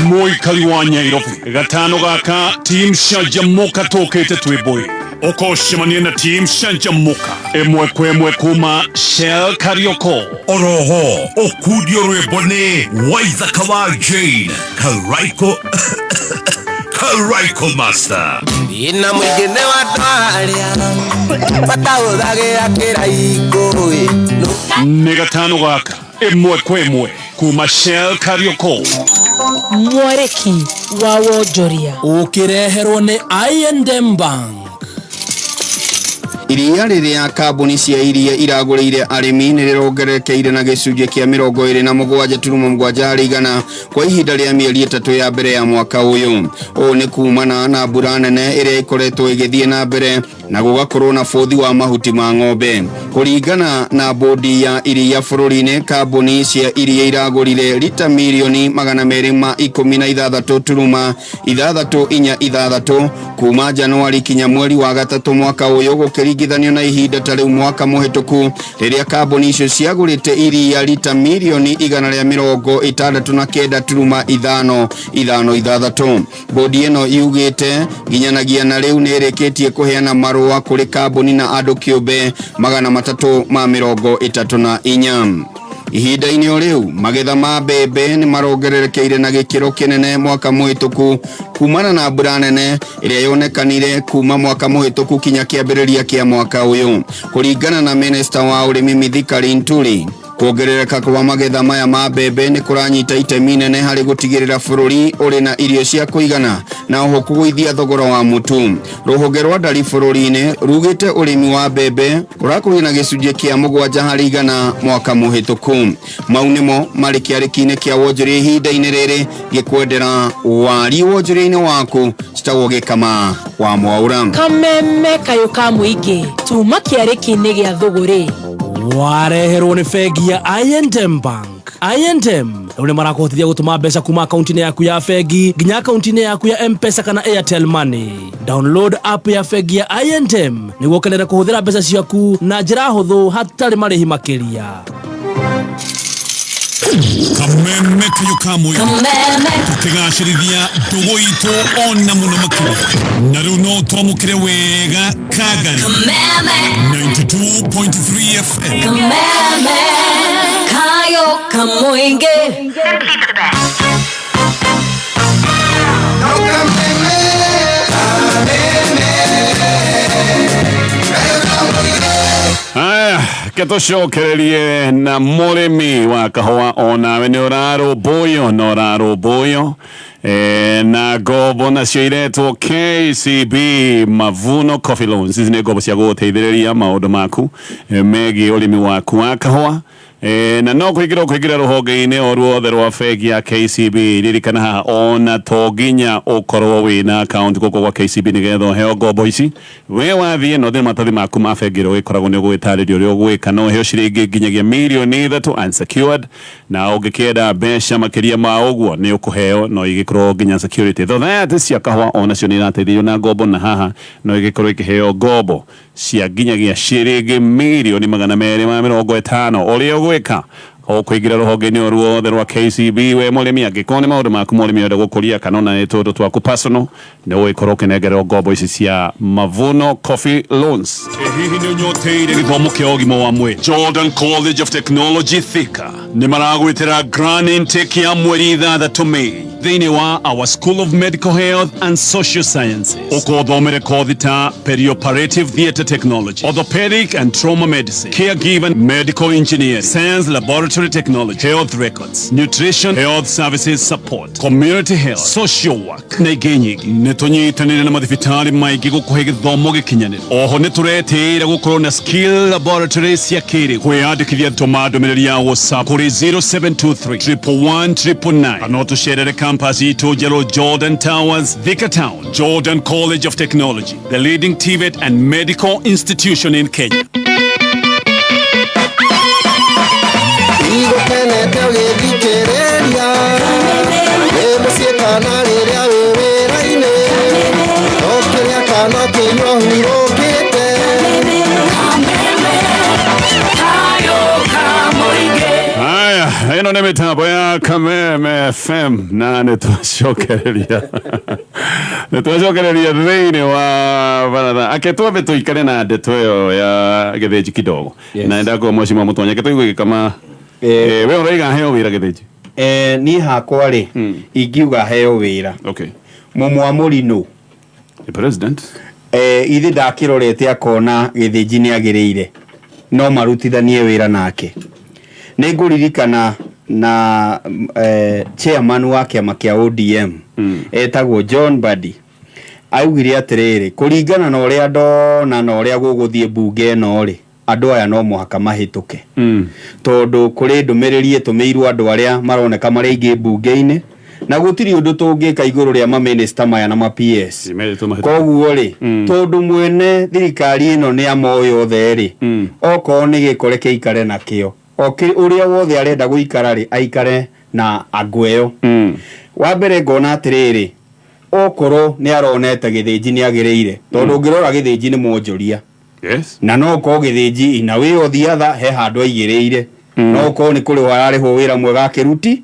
Speaker 2: Mũikari wa Nyairobi, gatano gaka team Canjamũka tũkĩte twĩ ũkocemania na team Canjamũka ĩmwe kwa ĩmwe kuma Shell Karioko.
Speaker 7: Oroho ũkundio rwĩmbo nĩ Waithaka wa Jane Karaiko, Karaiko Master.
Speaker 11: Ina mũingĩ nĩ wa andũ arĩa batahũthagĩra kĩraikũ.
Speaker 2: Nĩ gatano gaka ĩmwe kwa ĩmwe kuma Shell Karioko.
Speaker 9: Mwarĩki wa wonjoria.
Speaker 8: Ũkĩreherwo nĩ I&M Bank.
Speaker 1: Iria rĩrĩa kambuni cia iria iragũrĩire arĩmi nĩ rĩrongererekeire na gĩcunjĩ kĩa 27.7 harĩ igana kwa ihinda rĩa mĩeri 3 ya mbere ya mwaka ũyũ. Ũũ nĩ kumana na mbura nene ĩrĩa ĩkoretwo ĩgĩthiĩ na mbere na gũgakorwo na bũthi wa mahuti ma ng'ombe. Kũringana na bodi ya iria bũrũri-inĩ, kambuni cia iria iragũrire rita mirioni 216.646 kuma Januari kinya mweri wa gatatũ mwaka ũyũ, gũkĩringithanio na ihinda ta rĩu mwaka mũhĩtũku rĩrĩa kambuni icio ciagũrĩte iria rita mirioni 169.556. Bodi ĩno yugĩte nginyanagia na rĩu nĩ ĩrĩkĩtie kũheana marũa kũrĩ kambuni na andũ kĩũmbe 334. Ihinda-inĩ o rĩu, magetha ma mbembe nĩ marongererekeire na gĩkĩro kĩnene mwaka mũhĩtũku kumana na mbura nene ĩrĩa yonekanire kuma mwaka mũhĩtũku kinya kĩambĩrĩria kĩa mwaka ũyũ. Kũringana na minista wa ũrĩmi Mithika Linturi, Kuongerereka kwa magetha maya ma mbembe nĩ kũranyita itemi nene harĩ gũtigĩrĩra bũrũri ũrĩ na irio cia kũigana na oho kũgũithia thogora wa mũtu. Rũhonge rwa ndari bũrũri-inĩ rugĩte ũrĩmi wa mbembe ũrakũrio na gĩcunjĩ kĩa 7% mwaka mũhĩtũku. Mau nĩmo marĩ kĩarĩki-inĩ kĩa wonjoria ihinda-inĩ rĩrĩ gĩkwendera wari wonjoria-inĩ waku citagwo Gĩkama wa Mwaura.
Speaker 9: Kameme kayũ ka mũingĩ tuma kĩarĩki-inĩ gĩa thũgũrĩ.
Speaker 8: Wareherwo nĩ bengi ya I&M Bank. I&M rĩu nĩ marakũhotithia gũtũma mbeca kuma akaunti-inĩ yaku ya bengi nginya akaunti-inĩ yaku ya M-Pesa kana Airtel Money. Download app ya bengi ya I&M nĩguo ũkenere kũhũthĩra mbeca ciaku na njĩra hũthũ hatarĩ marĩhi makĩria.
Speaker 7: Kameme kayo ka mũingĩ tũkĩgacĩrithia ndũgũ itũ ona mũno makĩria na rĩu no twamũkĩre wega Kagari 92.3 FM.
Speaker 9: Kameme kayo kamuinge.
Speaker 2: Aya, ke tũcokererie na mũrĩmi wa kahũa onawe nĩ ũrarũmbũywo na ũrarũmbũywo na ngombo nacio iretwo KCB Mavuno Coffee Loans. Ici nĩ ngombo cia gũgũteithĩrĩria maũndũ maku megiĩ ũrĩmi waku wa kahũa. Na no kũingĩra ũkũingĩra rũhonge-inĩ o ruothe rwa bengi ya KCB. Ririkana haha ona to nginya ũkorwo wĩna account gũkũ gwa KCB nĩgetha ũheo ngombo ici. We wathiĩ na ũthiĩ na maratathi maku ma bengi ĩrĩa ũgĩkoragwo nĩ ũgũgĩtarĩrio ũrĩa ũgwĩka, no ũheo ciringi nginyagia mirioni 3 unsecured, na ũngĩkĩenda mbeca makĩria ma ũguo nĩ ũkũheo, no igĩkorwo nginya security. Thotha cia kahũa onacio nĩ irateithĩrĩrio na ngombo, na haha no igĩkorwo ikĩheo ngombo cia nginyagia ciringi 250,000,000. Ũrĩa ũgwĩka ũkũingĩra rũhonge-inĩ o ruothe rwa KCB we mũrĩmi, angĩkorwo nĩ maũndũ maku ma ũrĩmi ũrenda gũkũria kana ona nĩ tũndũ twaku personal, nĩ ũgũgĩkorwo ũkĩnengerwo ngombo ici cia Mavuno Coffee Loans. Hihi nĩ ũnyoteire gĩthomo kĩa ũgima wa mwĩrĩ? Jordan College of Technology Thika nĩ maragwĩtĩra grand intake ya mweri 6 Mei thĩinĩ wa our School of Medical Health and Social Sciences. Ũkothomere kothi ta perioperative theatre technology, orthopedic and trauma medicine, caregiver, medical engineering, science laboratory technology, health records, nutrition, health services support, community health, social work na ingĩ nyingĩ. Nĩ tũnyitanĩire na mathibitarĩ maingĩ gũkũhe gĩthomo gĩkinyanĩru. Oho nĩ tũretĩĩra gũkorwo na skill laboratory cia kĩrĩu. Kwĩyandĩkithia tũma ndũmĩrĩri ya WhatsApp kũrĩ 0723 111 999 kana ũtũcerere campus itũ njerũ Jordan Towers, Thika Town. Jordan College of Technology, the leading TVET and medical institution in Kenya.
Speaker 11: Igũkenete ũgĩthikĩrĩria wĩ mũciĩ kana rĩrĩa wĩ wĩra-inĩ, ũkĩrĩa kana ũkĩnyua ũhurũkĩte.
Speaker 2: Haya, ĩno nĩ mĩtambo ya Kameme FM na nĩ twacokereria thĩinĩ wa baratha. Ake twambe tũikare na ndeto ĩyo ya Gĩthĩnji kidogo. Na ndakwo mheshimiwa Mũtonyi, ake tũigue gĩkama we ũraiga heo wĩra Gĩthĩnji?
Speaker 1: Niĩ hakwa rĩ, ingiuga heo wĩra.
Speaker 2: Okay.
Speaker 1: Mũmwamũri nũ?
Speaker 2: The president.
Speaker 1: Ithe ndakĩrorete akona Gĩthĩnji nĩ agĩrĩire, no marutithanie wĩra nake. Nĩ ngũririkana na chairman wa kĩama kĩa ODM etagwo John Mbadi augire atĩrĩrĩ, kũringana na ũrĩa ndona na ũrĩa gũgũthiĩ mbunge ĩno rĩ, andũ aya no mũhaka mahĩtũke. Tondũ kũrĩ ndũmĩrĩri ĩtũmĩirwo andũ arĩa maroneka marĩ aingĩ mbunge-inĩ, na gũtirĩ ũndũ tũngĩka igũrũ rĩa mamĩnĩsta maya na ma PS. Koguo rĩ, tondũ mwene thirikari ĩno nĩ amoĩ othe rĩ, okorwo nĩ gĩko reke aikare nakĩo, ũrĩa wothe arenda gũikara rĩ, aikare na angũ ĩyo. Wa mbere ngona atĩrĩrĩ, okorwo nĩ aronete Gĩthĩnji nĩ agĩrĩire, tondũ ũngĩrora Gĩthĩnji nĩ mwonjoria.
Speaker 2: Yes.
Speaker 1: Na no ũkorwo Gĩthĩnji ina wĩ o the other he handũ aigĩrĩire, no ũkorwo nĩ kũrĩhwo ararĩhwo wĩra mwega akĩruti.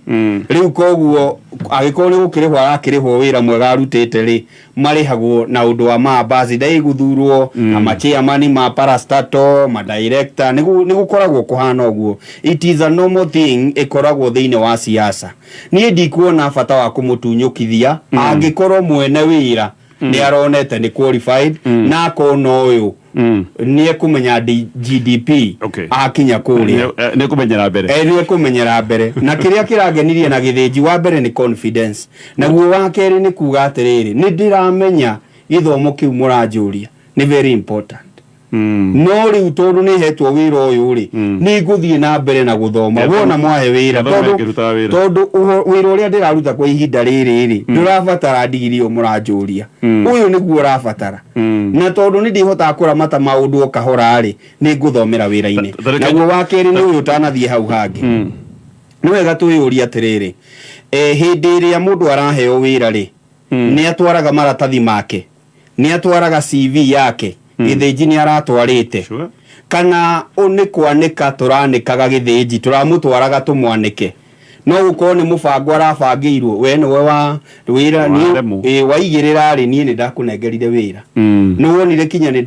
Speaker 1: Rĩu koguo angĩkorwo nĩ gũkĩrĩhwo arakĩrĩhwo wĩra mwega arutĩte rĩ, marĩhagwo na ũndũ wa maambassador iguthurwo na machairman ma parastatal, ma director, nĩ gũkoragwo kũhana ũguo. It is a normal thing ĩkoragwo thĩinĩ wa siasa. Niĩ ndikuona bata wa kũmũtunyũkithia angĩkorwo mwene wĩra nĩ aronete nĩ qualified na akona ũyũ Nĩ ekũmenya GDP. Akinya kũrĩa
Speaker 2: Nĩ kũmenyera mbere.
Speaker 1: Nĩ ekũmenyera mbere. Na kĩrĩa kĩrangenirie na Gĩthĩnji, wa mbere nĩ confidence, naguo wa kerĩ nĩ kuga atĩrĩrĩ, nĩ ndĩramenya gĩthomo kĩu mũranjũria nĩ very important, no rĩu tondũ nĩ hetwo wĩra ũyũ rĩ, nĩ ngũthiĩ na mbere na gũthoma. Wona mwahe wĩra,
Speaker 2: Gĩthomo
Speaker 1: tondũ
Speaker 2: kĩrutaga wĩra.
Speaker 1: Tondũ wĩra ũrĩa ndĩraruta kwa ihinda rĩrĩ rĩ, ndũrabatara ndigiri ĩyo mũranjũria, ũyũ nĩguo ũrabatara, na tondũ nĩ ndĩhotaga kũramata maũndũ o kahora rĩ, nĩ ngũthomera wĩra-inĩ. Naguo wa kerĩ nĩ ũyũ, ũtanathiĩ hau hangĩ, nĩ wega twĩyũrie atĩrĩrĩ, hĩndĩ ĩrĩa mũndũ araheo wĩra rĩ, nĩ atwaraga maratathi make, nĩ atwaraga CV yake? Gĩthĩnji nĩ aratwarĩte kana nĩ kwanĩka tũranĩkaga Gĩthĩnji, tũramũtwaraga tũmwanĩke? No gũkorwo nĩ mũbango arabangĩirwo, we nĩwe wa wĩra
Speaker 2: Waremwo.
Speaker 1: Waigĩrĩra rĩ, niĩ nĩ ndakũnengerire wĩra, nĩ wonire kinya nĩ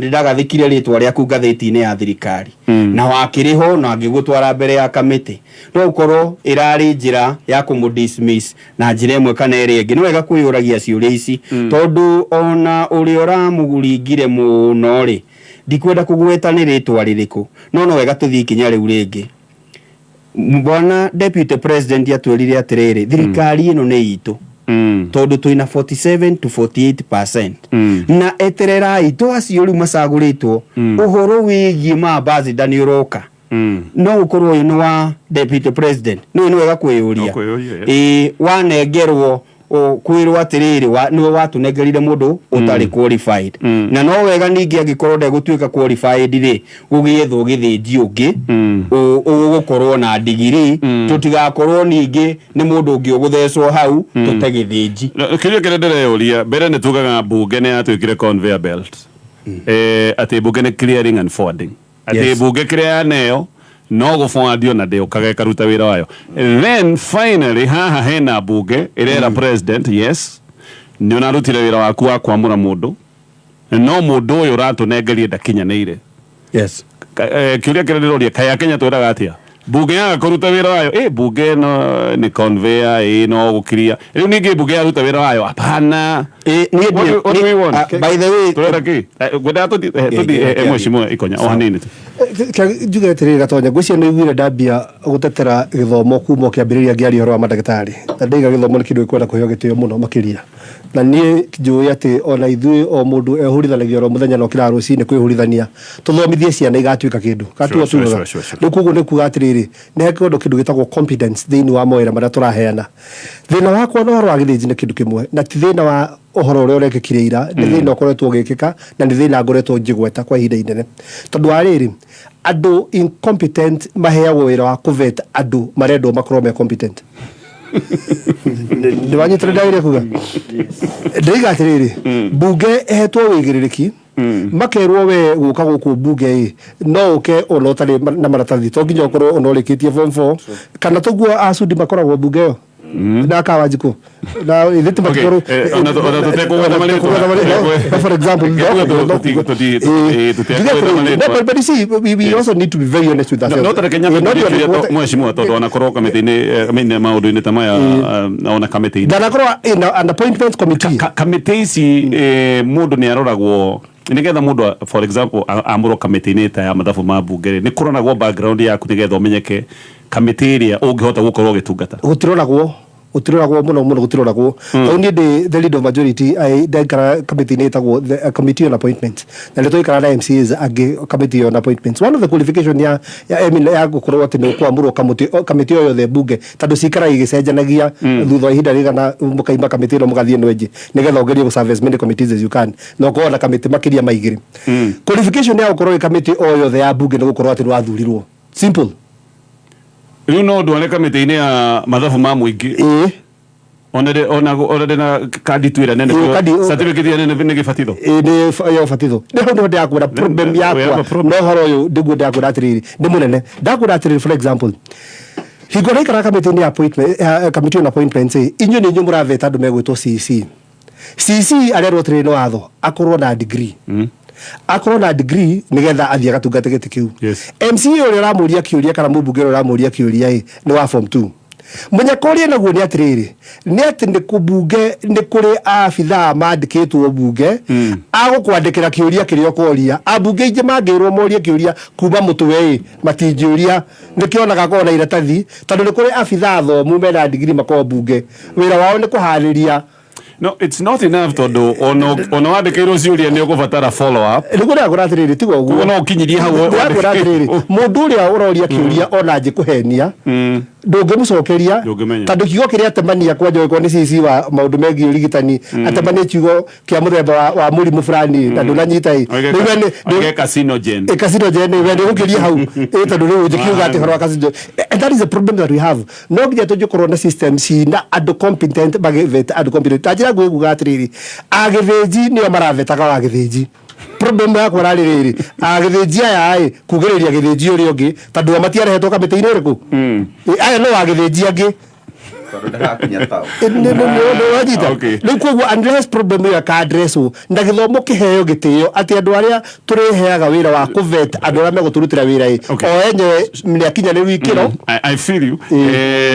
Speaker 1: ndagathĩkire rĩtwa rĩaku ngathĩti-inĩ ya thirikari, na wakĩrĩho na ngĩgũtwara mbere ya kamĩtĩ. No ũkorwo ĩrarĩ njĩra ya kũmũ dismiss na njĩra ĩmwe kana ĩrĩa ĩngĩ. Nĩ wega kwĩyũragia ciũria ici, tondũ ona ũrĩa ũramũringire mũno rĩ, ndikwenda kũgweta nĩ rĩtwa rĩrĩkũ, no wega tũthiĩ ikinya rĩu rĩngĩ. Bwana Deputy President atwĩrire atĩrĩrĩ, thirikari ĩno nĩ itũ, tondũ twĩna 47 to 48%, na etererai to acio rĩu macagũrĩtwo, ũhoro wĩgiĩ ma ambassador nĩ ũroka. No ũkorwo ũyũ nĩ wa Deputy President, nĩ wega kwĩyũria.
Speaker 2: No kwĩyũria, yes.
Speaker 1: Ĩĩ, wanengerwo kwĩrwo atĩrĩrĩ, nĩwe watũnengerire mũndũ ũtarĩ qualified, na no wega ningĩ angĩkorwo ndegũtuĩka qualified rĩ, gũgĩethwo Gĩthĩnji ũngĩ ũgũkorwo na ndigiri, tũtigakorwo ningĩ nĩ mũndũ ũngĩ ũgũthecwo hau tũte Gĩthĩnji.
Speaker 2: Kĩũria kĩrĩa ndĩreyũria mbere, nĩ tugaga mbunge nĩ yatuĩkire conveyor belt, atĩ mbunge nĩ clearing and forwarding, atĩ mbunge kĩrĩa yaneo no gũforwardio na ndĩũkaga ĩkaruta wĩra wayo. Then finally haha hena mbunge ĩrera president, yes, nĩ ũrarutire wĩra waku wa kwamũra mũndũ, no mũndũ ũyũ ũratũnengerie ndakinyanĩire. Kĩũria kĩrĩa ndĩroria, kaĩ Akenya twĩraga atĩa? Mbunge yaga kũruta wĩra wayo, mbunge ĩno nĩ conveyor, no gũkiria. Rĩu ningĩ mbunge yaruta wĩra wayo, hapana.
Speaker 1: Niĩ
Speaker 2: What do we want?
Speaker 1: Ah, by the way,
Speaker 2: Tũrenda kĩ? Ngwendaga tũthiĩ mheshimiwa Ikonya o hanini tu.
Speaker 3: Njuge atĩrĩrĩ, Gatonya, ngwĩciria nĩ iguire ndambia gũtetera gĩthomo kuma o kĩambĩrĩria ngĩaria ũhoro wa mandagĩtarĩ, na ndaiga gĩthomo nĩ kĩndũ gĩkwenda kũheo gĩtĩo mũno makĩria, na niĩ njũĩ atĩ ona ithuĩ o mũndũ ehũrithanagia oro mũthenya na ũkĩraga rũcinĩ kwĩhũrithania tũthomithie ciana igatuĩka kĩndũ gatuo tugaga.
Speaker 2: Sure.
Speaker 3: Rĩu koguo nĩ kuga atĩrĩrĩ, nĩ hakĩndũ kĩndũ gĩtagwo competence thĩinĩ wa mawĩra marĩa tũraheana. Thĩna wakwa na ũhoro wa Gĩthĩnji nĩ kĩndũ kĩmwe, na ti thĩna wa ũhoro ũrĩa ũrekĩkire ira, nĩ thĩna ũkoretwo ũgĩkĩka, na nĩ thĩna ngoretwo njĩgweta kwa ihinda inene, tondũ wa rĩrĩ, andũ incompetent maheagwo wĩra wa kũvet andũ marendwo makorwo me competent. Nĩ wanyitĩre ndagĩrĩire kuga ndĩiga atĩrĩrĩ, mbunge ĩhetwo wĩigĩrĩrĩki, makerwo we gũka gũkũ mbunge ĩ no ũke ona ũtarĩ na maratathi, to nginya ũkorwo ona ũrĩkĩtie form 4 kana tũguo. Acudi makoragwo mbunge ĩyo na Kawanjikũ na ithe ti matikorwo.
Speaker 2: Ona tũtekũgweta marĩtwa.
Speaker 3: For example,
Speaker 2: Tũtekũgweta marĩtwa.
Speaker 3: No, but you see, we also need to be very honest with ourselves.
Speaker 2: No tareke nyambe mheshimiwa, tondũ anakorwo kamĩtĩ-inĩ, I mean, maũndũ-inĩ ta maya, ona kamĩtĩ-inĩ
Speaker 3: Ndanakorwo in an appointment committee.
Speaker 2: Kamĩtĩ ici, mũndũ nĩ aroragwo nĩgetha mũndũ for example amũrwo kamĩtĩ-inĩ ta ya mathabu ma mbunge rĩ, nĩ kũroragwo background yaku nĩgetha ũmenyeke kamĩtĩ ĩrĩa ũngĩhota gũkorwo ũgĩtungata?
Speaker 3: Gũtiroragwo mũno mũno, gũtiroragwo, tondũ niĩ ndĩ the leader of majority, ndaikara kamĩtĩ-inĩ ĩtagwo the committee on appointments, na nĩ tũikara na MCAs angĩ committee on appointments. One of the qualification ya I mean, ya gũkorwo atĩ nĩ ũkwamũrwo kamĩtĩ o yothe mbunge, tondũ cikaraga igĩcenjanagia thutha wa ihinda rĩigana, mũkaima kamĩtĩ ĩno mũgathiĩ ĩno ĩngĩ, nĩgetha ũgerie gũ serve as many committees as you can, na ũkorwo na kamĩtĩ makĩria ma 2. Qualification ya gũkorwo ĩ kamĩtĩ o yothe ya mbunge nĩ gũkorwo atĩ nĩ wathurirwo, simple.
Speaker 2: Rĩu no ndware kamĩtĩ-inĩ ya mathabu ma mũingĩ
Speaker 3: Ĩĩ.
Speaker 2: Ona ndĩ na kandi tu ĩrĩa nene?
Speaker 3: Ĩĩ,
Speaker 2: Certificate ĩrĩa nene nĩ gĩbatitho.
Speaker 3: Ĩĩ, nĩ ya ũbatitho. Nĩ hau nĩho ndĩrakwĩra problem
Speaker 2: We have a
Speaker 3: yakwa
Speaker 2: problem.
Speaker 3: na ũhoro ũyũ, ndĩguo ndĩrakwĩra atĩrĩrĩ, nĩ mũnene. Ndakwĩra atĩrĩrĩ, for example, hingo ĩrĩa ikaraga kamĩtĩ-inĩ ya appointment, committee on appointments ĩ, inyuĩ nĩ inyuĩ mũraveta andũ megwĩtwo CC. CC arerwo atĩrĩrĩ, nĩ watho akorwo na degree, akorwo na degree nĩgetha athiĩ agatungate gĩtĩ kĩu. MCA ũrĩa ũramũria kĩũria kana mũmbunge ũrĩa ũramũria kĩũria ĩ nĩ wa form 2. Mũnyaka ũrĩa naguo nĩ atĩrĩrĩ, nĩ atĩ nĩ kũbunge nĩ kũrĩ abithaa mandĩkĩtwo bunge agũkwandĩkĩra kĩũria kĩrĩa ũkoria. Ambunge aingĩ mangĩrwo morie kĩũria kuma mũtwe ĩ matingĩũria, nĩkĩonaga korwo na iratathi, tondũ nĩ kũrĩ abithaa athomu mena ndigiri makorwo bunge, wĩra wao nĩ kũharĩria.
Speaker 2: No, it's not enough, tondũ ona wandĩkĩirwo ciũria nĩ ũgũbatara follow up.
Speaker 3: Nĩguo ndĩrakwĩra atĩrĩrĩ, tiga ũguo.
Speaker 2: Koguo no ũkinyirie hau.
Speaker 3: Ndĩrakwĩra atĩrĩrĩ, mũndũ ũrĩa ũroria kĩũria ona angĩkũhenia, ndũngĩmũcokeria.
Speaker 2: Ndũngĩmenya.
Speaker 3: Tondũ kiugo kĩrĩa atemania kwanja ũgĩkorwo nĩ CC wa maũndũ megiĩ ũrigitani, atemanie kiugo kĩa mũthemba wa mũrimũ fulani na ndũnanyita ĩ. Rĩu we
Speaker 2: Oige carcinogen.
Speaker 3: Carcinogen, we nĩ gũkĩria hau ĩ, tondũ rĩu ũngĩkiuga atĩ ũhoro wa carcinogen. And that is the problem that we have. No nginya tũngĩkorwo na system cina andũ competent magĩveta andũ competent. Ta njĩra nguhĩ kuga atĩrĩrĩ, agĩthĩnji nĩo maravetaga wagĩthĩnji. Problem yakwa rarĩ rĩrĩ, agĩthĩnji aya ĩ kugĩrĩria gĩthĩnji ũrĩa ũngĩ, tondũ o matiarehetwo kamĩtĩ-inĩ ĩrĩkũ. Aya no wagĩthĩnji angĩ.
Speaker 5: Tondũ ndarakinya tao.
Speaker 3: Wanyita? Rĩu koguo unless problem ĩyo ĩka-addresswo na gĩthomo kĩheo gĩtĩo, atĩ andũ arĩa tũrĩheaga wĩra wa kũvet andũ arĩa megũtũrutĩra wĩra ĩ o enyewe nĩ akinyanĩru ikĩro.
Speaker 2: I feel you.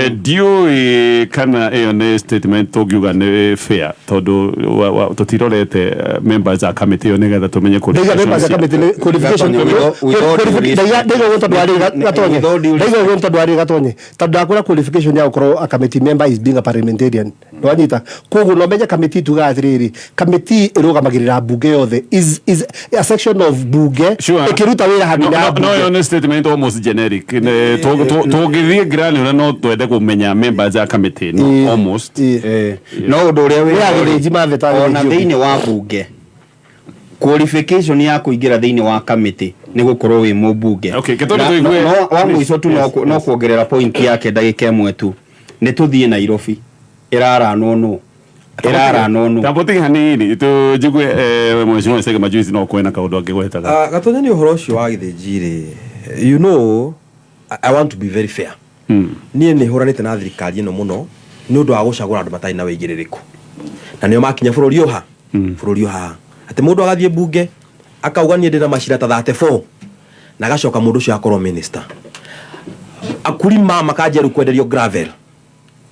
Speaker 2: Ndiũĩ kana ĩyo nĩ statement tũngiuga nĩ fair, tondũ tũtirorete members a committee ĩyo nĩgetha tũmenye
Speaker 3: Ndaiga members a committee nĩ qualification.
Speaker 1: With all due respect.
Speaker 3: Ndaiga ũguo tondũ arĩ Gatonye.
Speaker 1: With all due
Speaker 3: Ndaiga ũguo tondũ arĩ Gatonye, tondũ ndakwĩra qualification ya gũkorwo a committee member is being a parliamentarian. Nĩwanyita? Koguo no menye committee, tugaga atĩrĩrĩ, committee ĩrũgamagĩrĩra mbunge yothe, is a section of bunge ĩkĩruta wĩra handũ
Speaker 2: No,
Speaker 3: ya
Speaker 2: no,
Speaker 3: mbunge.
Speaker 2: ĩyo nĩ statement almost generic. Tũngĩthiĩ granular no twende kũmenya members a committee, no almost.
Speaker 1: No ũndũ ũrĩa wĩ
Speaker 3: Nĩ agĩthĩnji maveta
Speaker 1: ona
Speaker 3: agĩthĩnji ũngĩ.
Speaker 1: Thĩinĩ wa bunge, qualification ya kũingĩra thĩinĩ wa committee nĩ gũkorwo wĩ mũmbunge.
Speaker 2: Okay, Gĩtũmi
Speaker 1: Na-
Speaker 2: tũigue-
Speaker 1: no, wa mũico tu, no
Speaker 2: Yes.
Speaker 1: kuongerera point yake ndagĩka ĩmwe tu, nĩ tũthiĩ Nairobi, ĩraranwo nũ, ĩraranwo nũ?
Speaker 2: Tambo tige hanini tũnjigue mheshimiwa Sege Majuici no kwena kaũndũ angĩgwetaga.
Speaker 4: Ah, Gatonya, nĩ ũhoro ũcio wa gĩthĩnji rĩ, I want to be very fair. Niĩ nĩ hũranĩte na thirikari ĩno mũno nĩ ũndũ wa gũcagũra andũ matarĩ na wĩigĩrĩrĩku, na nĩo makinya bũrũri ũha bũrũri ũhaha atĩ mũndũ agathiĩ mbunge akauga niĩ ndĩna macira ta 34, na agacoka mũndũ ũcio akorwo minister. Akulima makanjia rĩu kwenderio gravel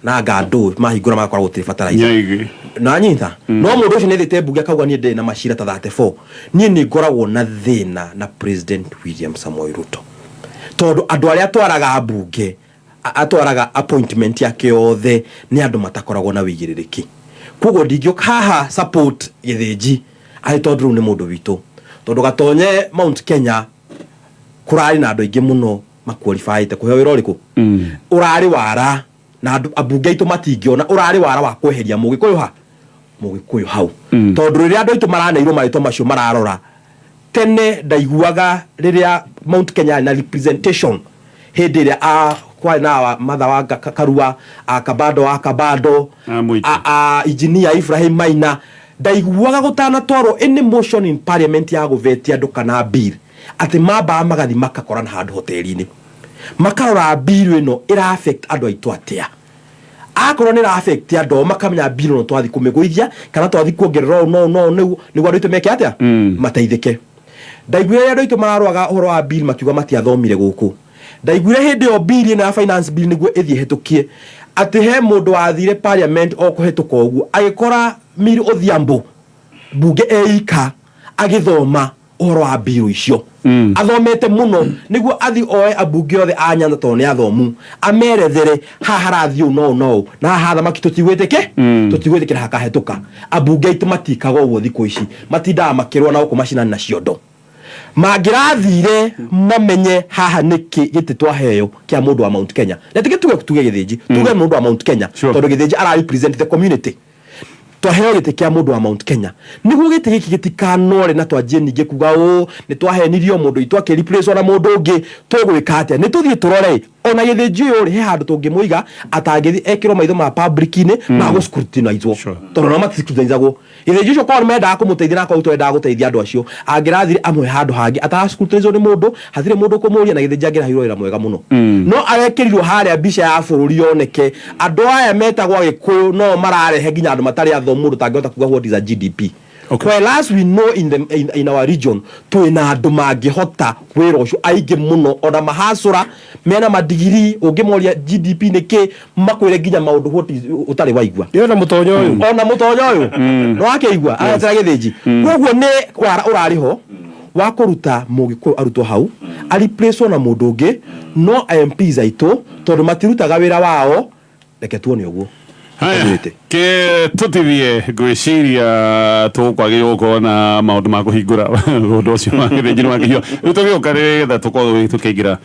Speaker 4: na ngandũ, mahingũra magakorwo gũtirĩ fertilizer.
Speaker 2: Nyaigĩ.
Speaker 4: Na nyita no mũndũ ũcio nĩ thiĩte mbunge akauga niĩ ndĩ na macira ta 34. Niĩ nĩ ngoragwo na thĩna na President William Samoei Ruto, tondũ andũ arĩa atwaraga mbunge, atwaraga appointment yake yothe nĩ andũ matakoragwo na wĩigĩrĩrĩki. Koguo ndingĩũka haha support gĩthĩnji arĩ tondũ rĩu nĩ mũndũ witũ, tondũ Gatonye, Mount Kenya kũrarĩ na andũ aingĩ mũno maqualifyĩte kũheo wĩra ũrĩkũ ũrarĩ wara, na andũ ambunge aitũ matingĩona ũrarĩ wara wa kweheria mũgĩkũyũ ha mũgĩkũyũ hau, tondũ rĩrĩa andũ aitũ maraneirwo marĩtwa macio mararora tene. Ndaiguaga rĩrĩa Mount Kenya yarĩ na representation hĩndĩ ĩrĩa kwarĩ na Martha wa Karua, a Kabando wa Kabando,
Speaker 2: Ah, Mwiti.
Speaker 4: a engineer Ibrahim Maina, ndaiguaga gũtanatwarwo any motion in parliament ya gũvetia andũ kana bill atĩ mambaga magathi makakorana handũ hoteli-inĩ, makarora bill ĩno ĩra affect andũ aitũ atĩa. Akorwo nĩ ĩra affect andũ ao, makamenya bill ĩno twathi kũmĩgũithia kana twathi kuongerera ũũ no no nĩguo andũ aitũ meke atĩa, mateithĩke. Ndaiguire rĩrĩa andũ aitũ mararũaga ũhoro wa bill makiuga matiathomire gũkũ. Ndaiguire hĩndĩ ĩyo bill ĩno ya finance bill nĩguo ĩthiĩ ĩhĩtũkie atĩ he mũndũ wathire parliament o kũhĩtũka ũguo agĩkora Millie Odhiambo mbunge eika agĩthoma ũhoro wa bill icio, athomete mũno, nĩguo athi oe ambunge othe a Nyanza, tondũ nĩ athomu, amerethere haha harathiĩ ũũ no ũũ no ũũ, na haha thamaki tũtigwĩtĩkĩra hakahĩtũka. Ambunge aitũ matikaga ũguo thikũ ici, matindaga makĩrũa na gũkũ macinani na ciondo. Mangĩrathire mamenye haha nĩkĩ gĩtĩ twaheo kĩa mũndũ wa Mount Kenya, na tike tuge gĩthĩnji, tuge mũndũ wa Mount Kenya, tondũ gĩthĩnji ara represent the community. Twaheo gĩtĩ kĩa mũndũ wa Mount Kenya nĩguo gĩtĩ gĩkĩ gĩtikanore na twanjie ningĩ kuga ũũ nĩ twahenirio, mũndũ witũ akĩreplace na mũndũ ũngĩ. Tũgwĩka atĩa? Nĩ tũthiĩ tũrore ona gĩthĩnji ũyũ rĩ, he handũ tũngĩmũiga atangĩthiĩ ekĩrwo maitho ma public-inĩ ma gũ scrutinizwo, tondũ nao matiscrutinizagwo. Gĩthĩnji ũcio korwo nĩ mendaga kũmũteithia na akorwo twendaga gũteithia andũ acio, angĩrathire amwe handũ hangĩ atara scrutinizwo nĩ mũndũ, hatirĩ mũndũ ũkũmũria, na gĩthĩnji angĩraheirwo wĩra mwega mũno. No arekĩrirwo harĩa mbica ya bũrũri yoneke andũ aya metagwo Agĩkũyũ no mararehe nginya andũ matarĩ athomu, mũndũ ũtangĩhota kuga what is a GDP.
Speaker 2: Okay.
Speaker 4: Whereas we know in our region twina andũ mangĩhota wĩra ũcio aingĩ mũno, ona mahacũra mena madigiri, ũngĩmoria GDP nĩ kĩ, makwĩre nginya maũndũ what ũtarĩ waigua.
Speaker 3: Ndĩrona mũtonyo ũyũ.
Speaker 4: Ona mũtonyo ũyũ no akĩigua aretera gĩthĩnji. Koguo nĩ wara ũrarĩ ho wa kũruta mũgĩkũyũ arutwo hau areplacewo na mũndũ ũngĩ, no MPs aitũ tondũ matirutaga wĩra wao, reke tuone ũguo.
Speaker 2: Haya,
Speaker 4: Tũthiĩte.
Speaker 2: Ke tũtithie, ngwĩciria tũkwagĩrĩirwo gũkorwo na maũndũ ma kũhingũra ũndũ ũcio wa gĩthĩnjĩri wa kĩhio. Rĩu tũgĩũka nĩgetha tũkorwo tũkĩingĩra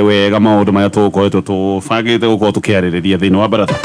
Speaker 2: wega maũndũ marĩa tũgũkoretwo tũbangĩte gũkorwo tũkĩarĩrĩria thĩinĩ wa baratha.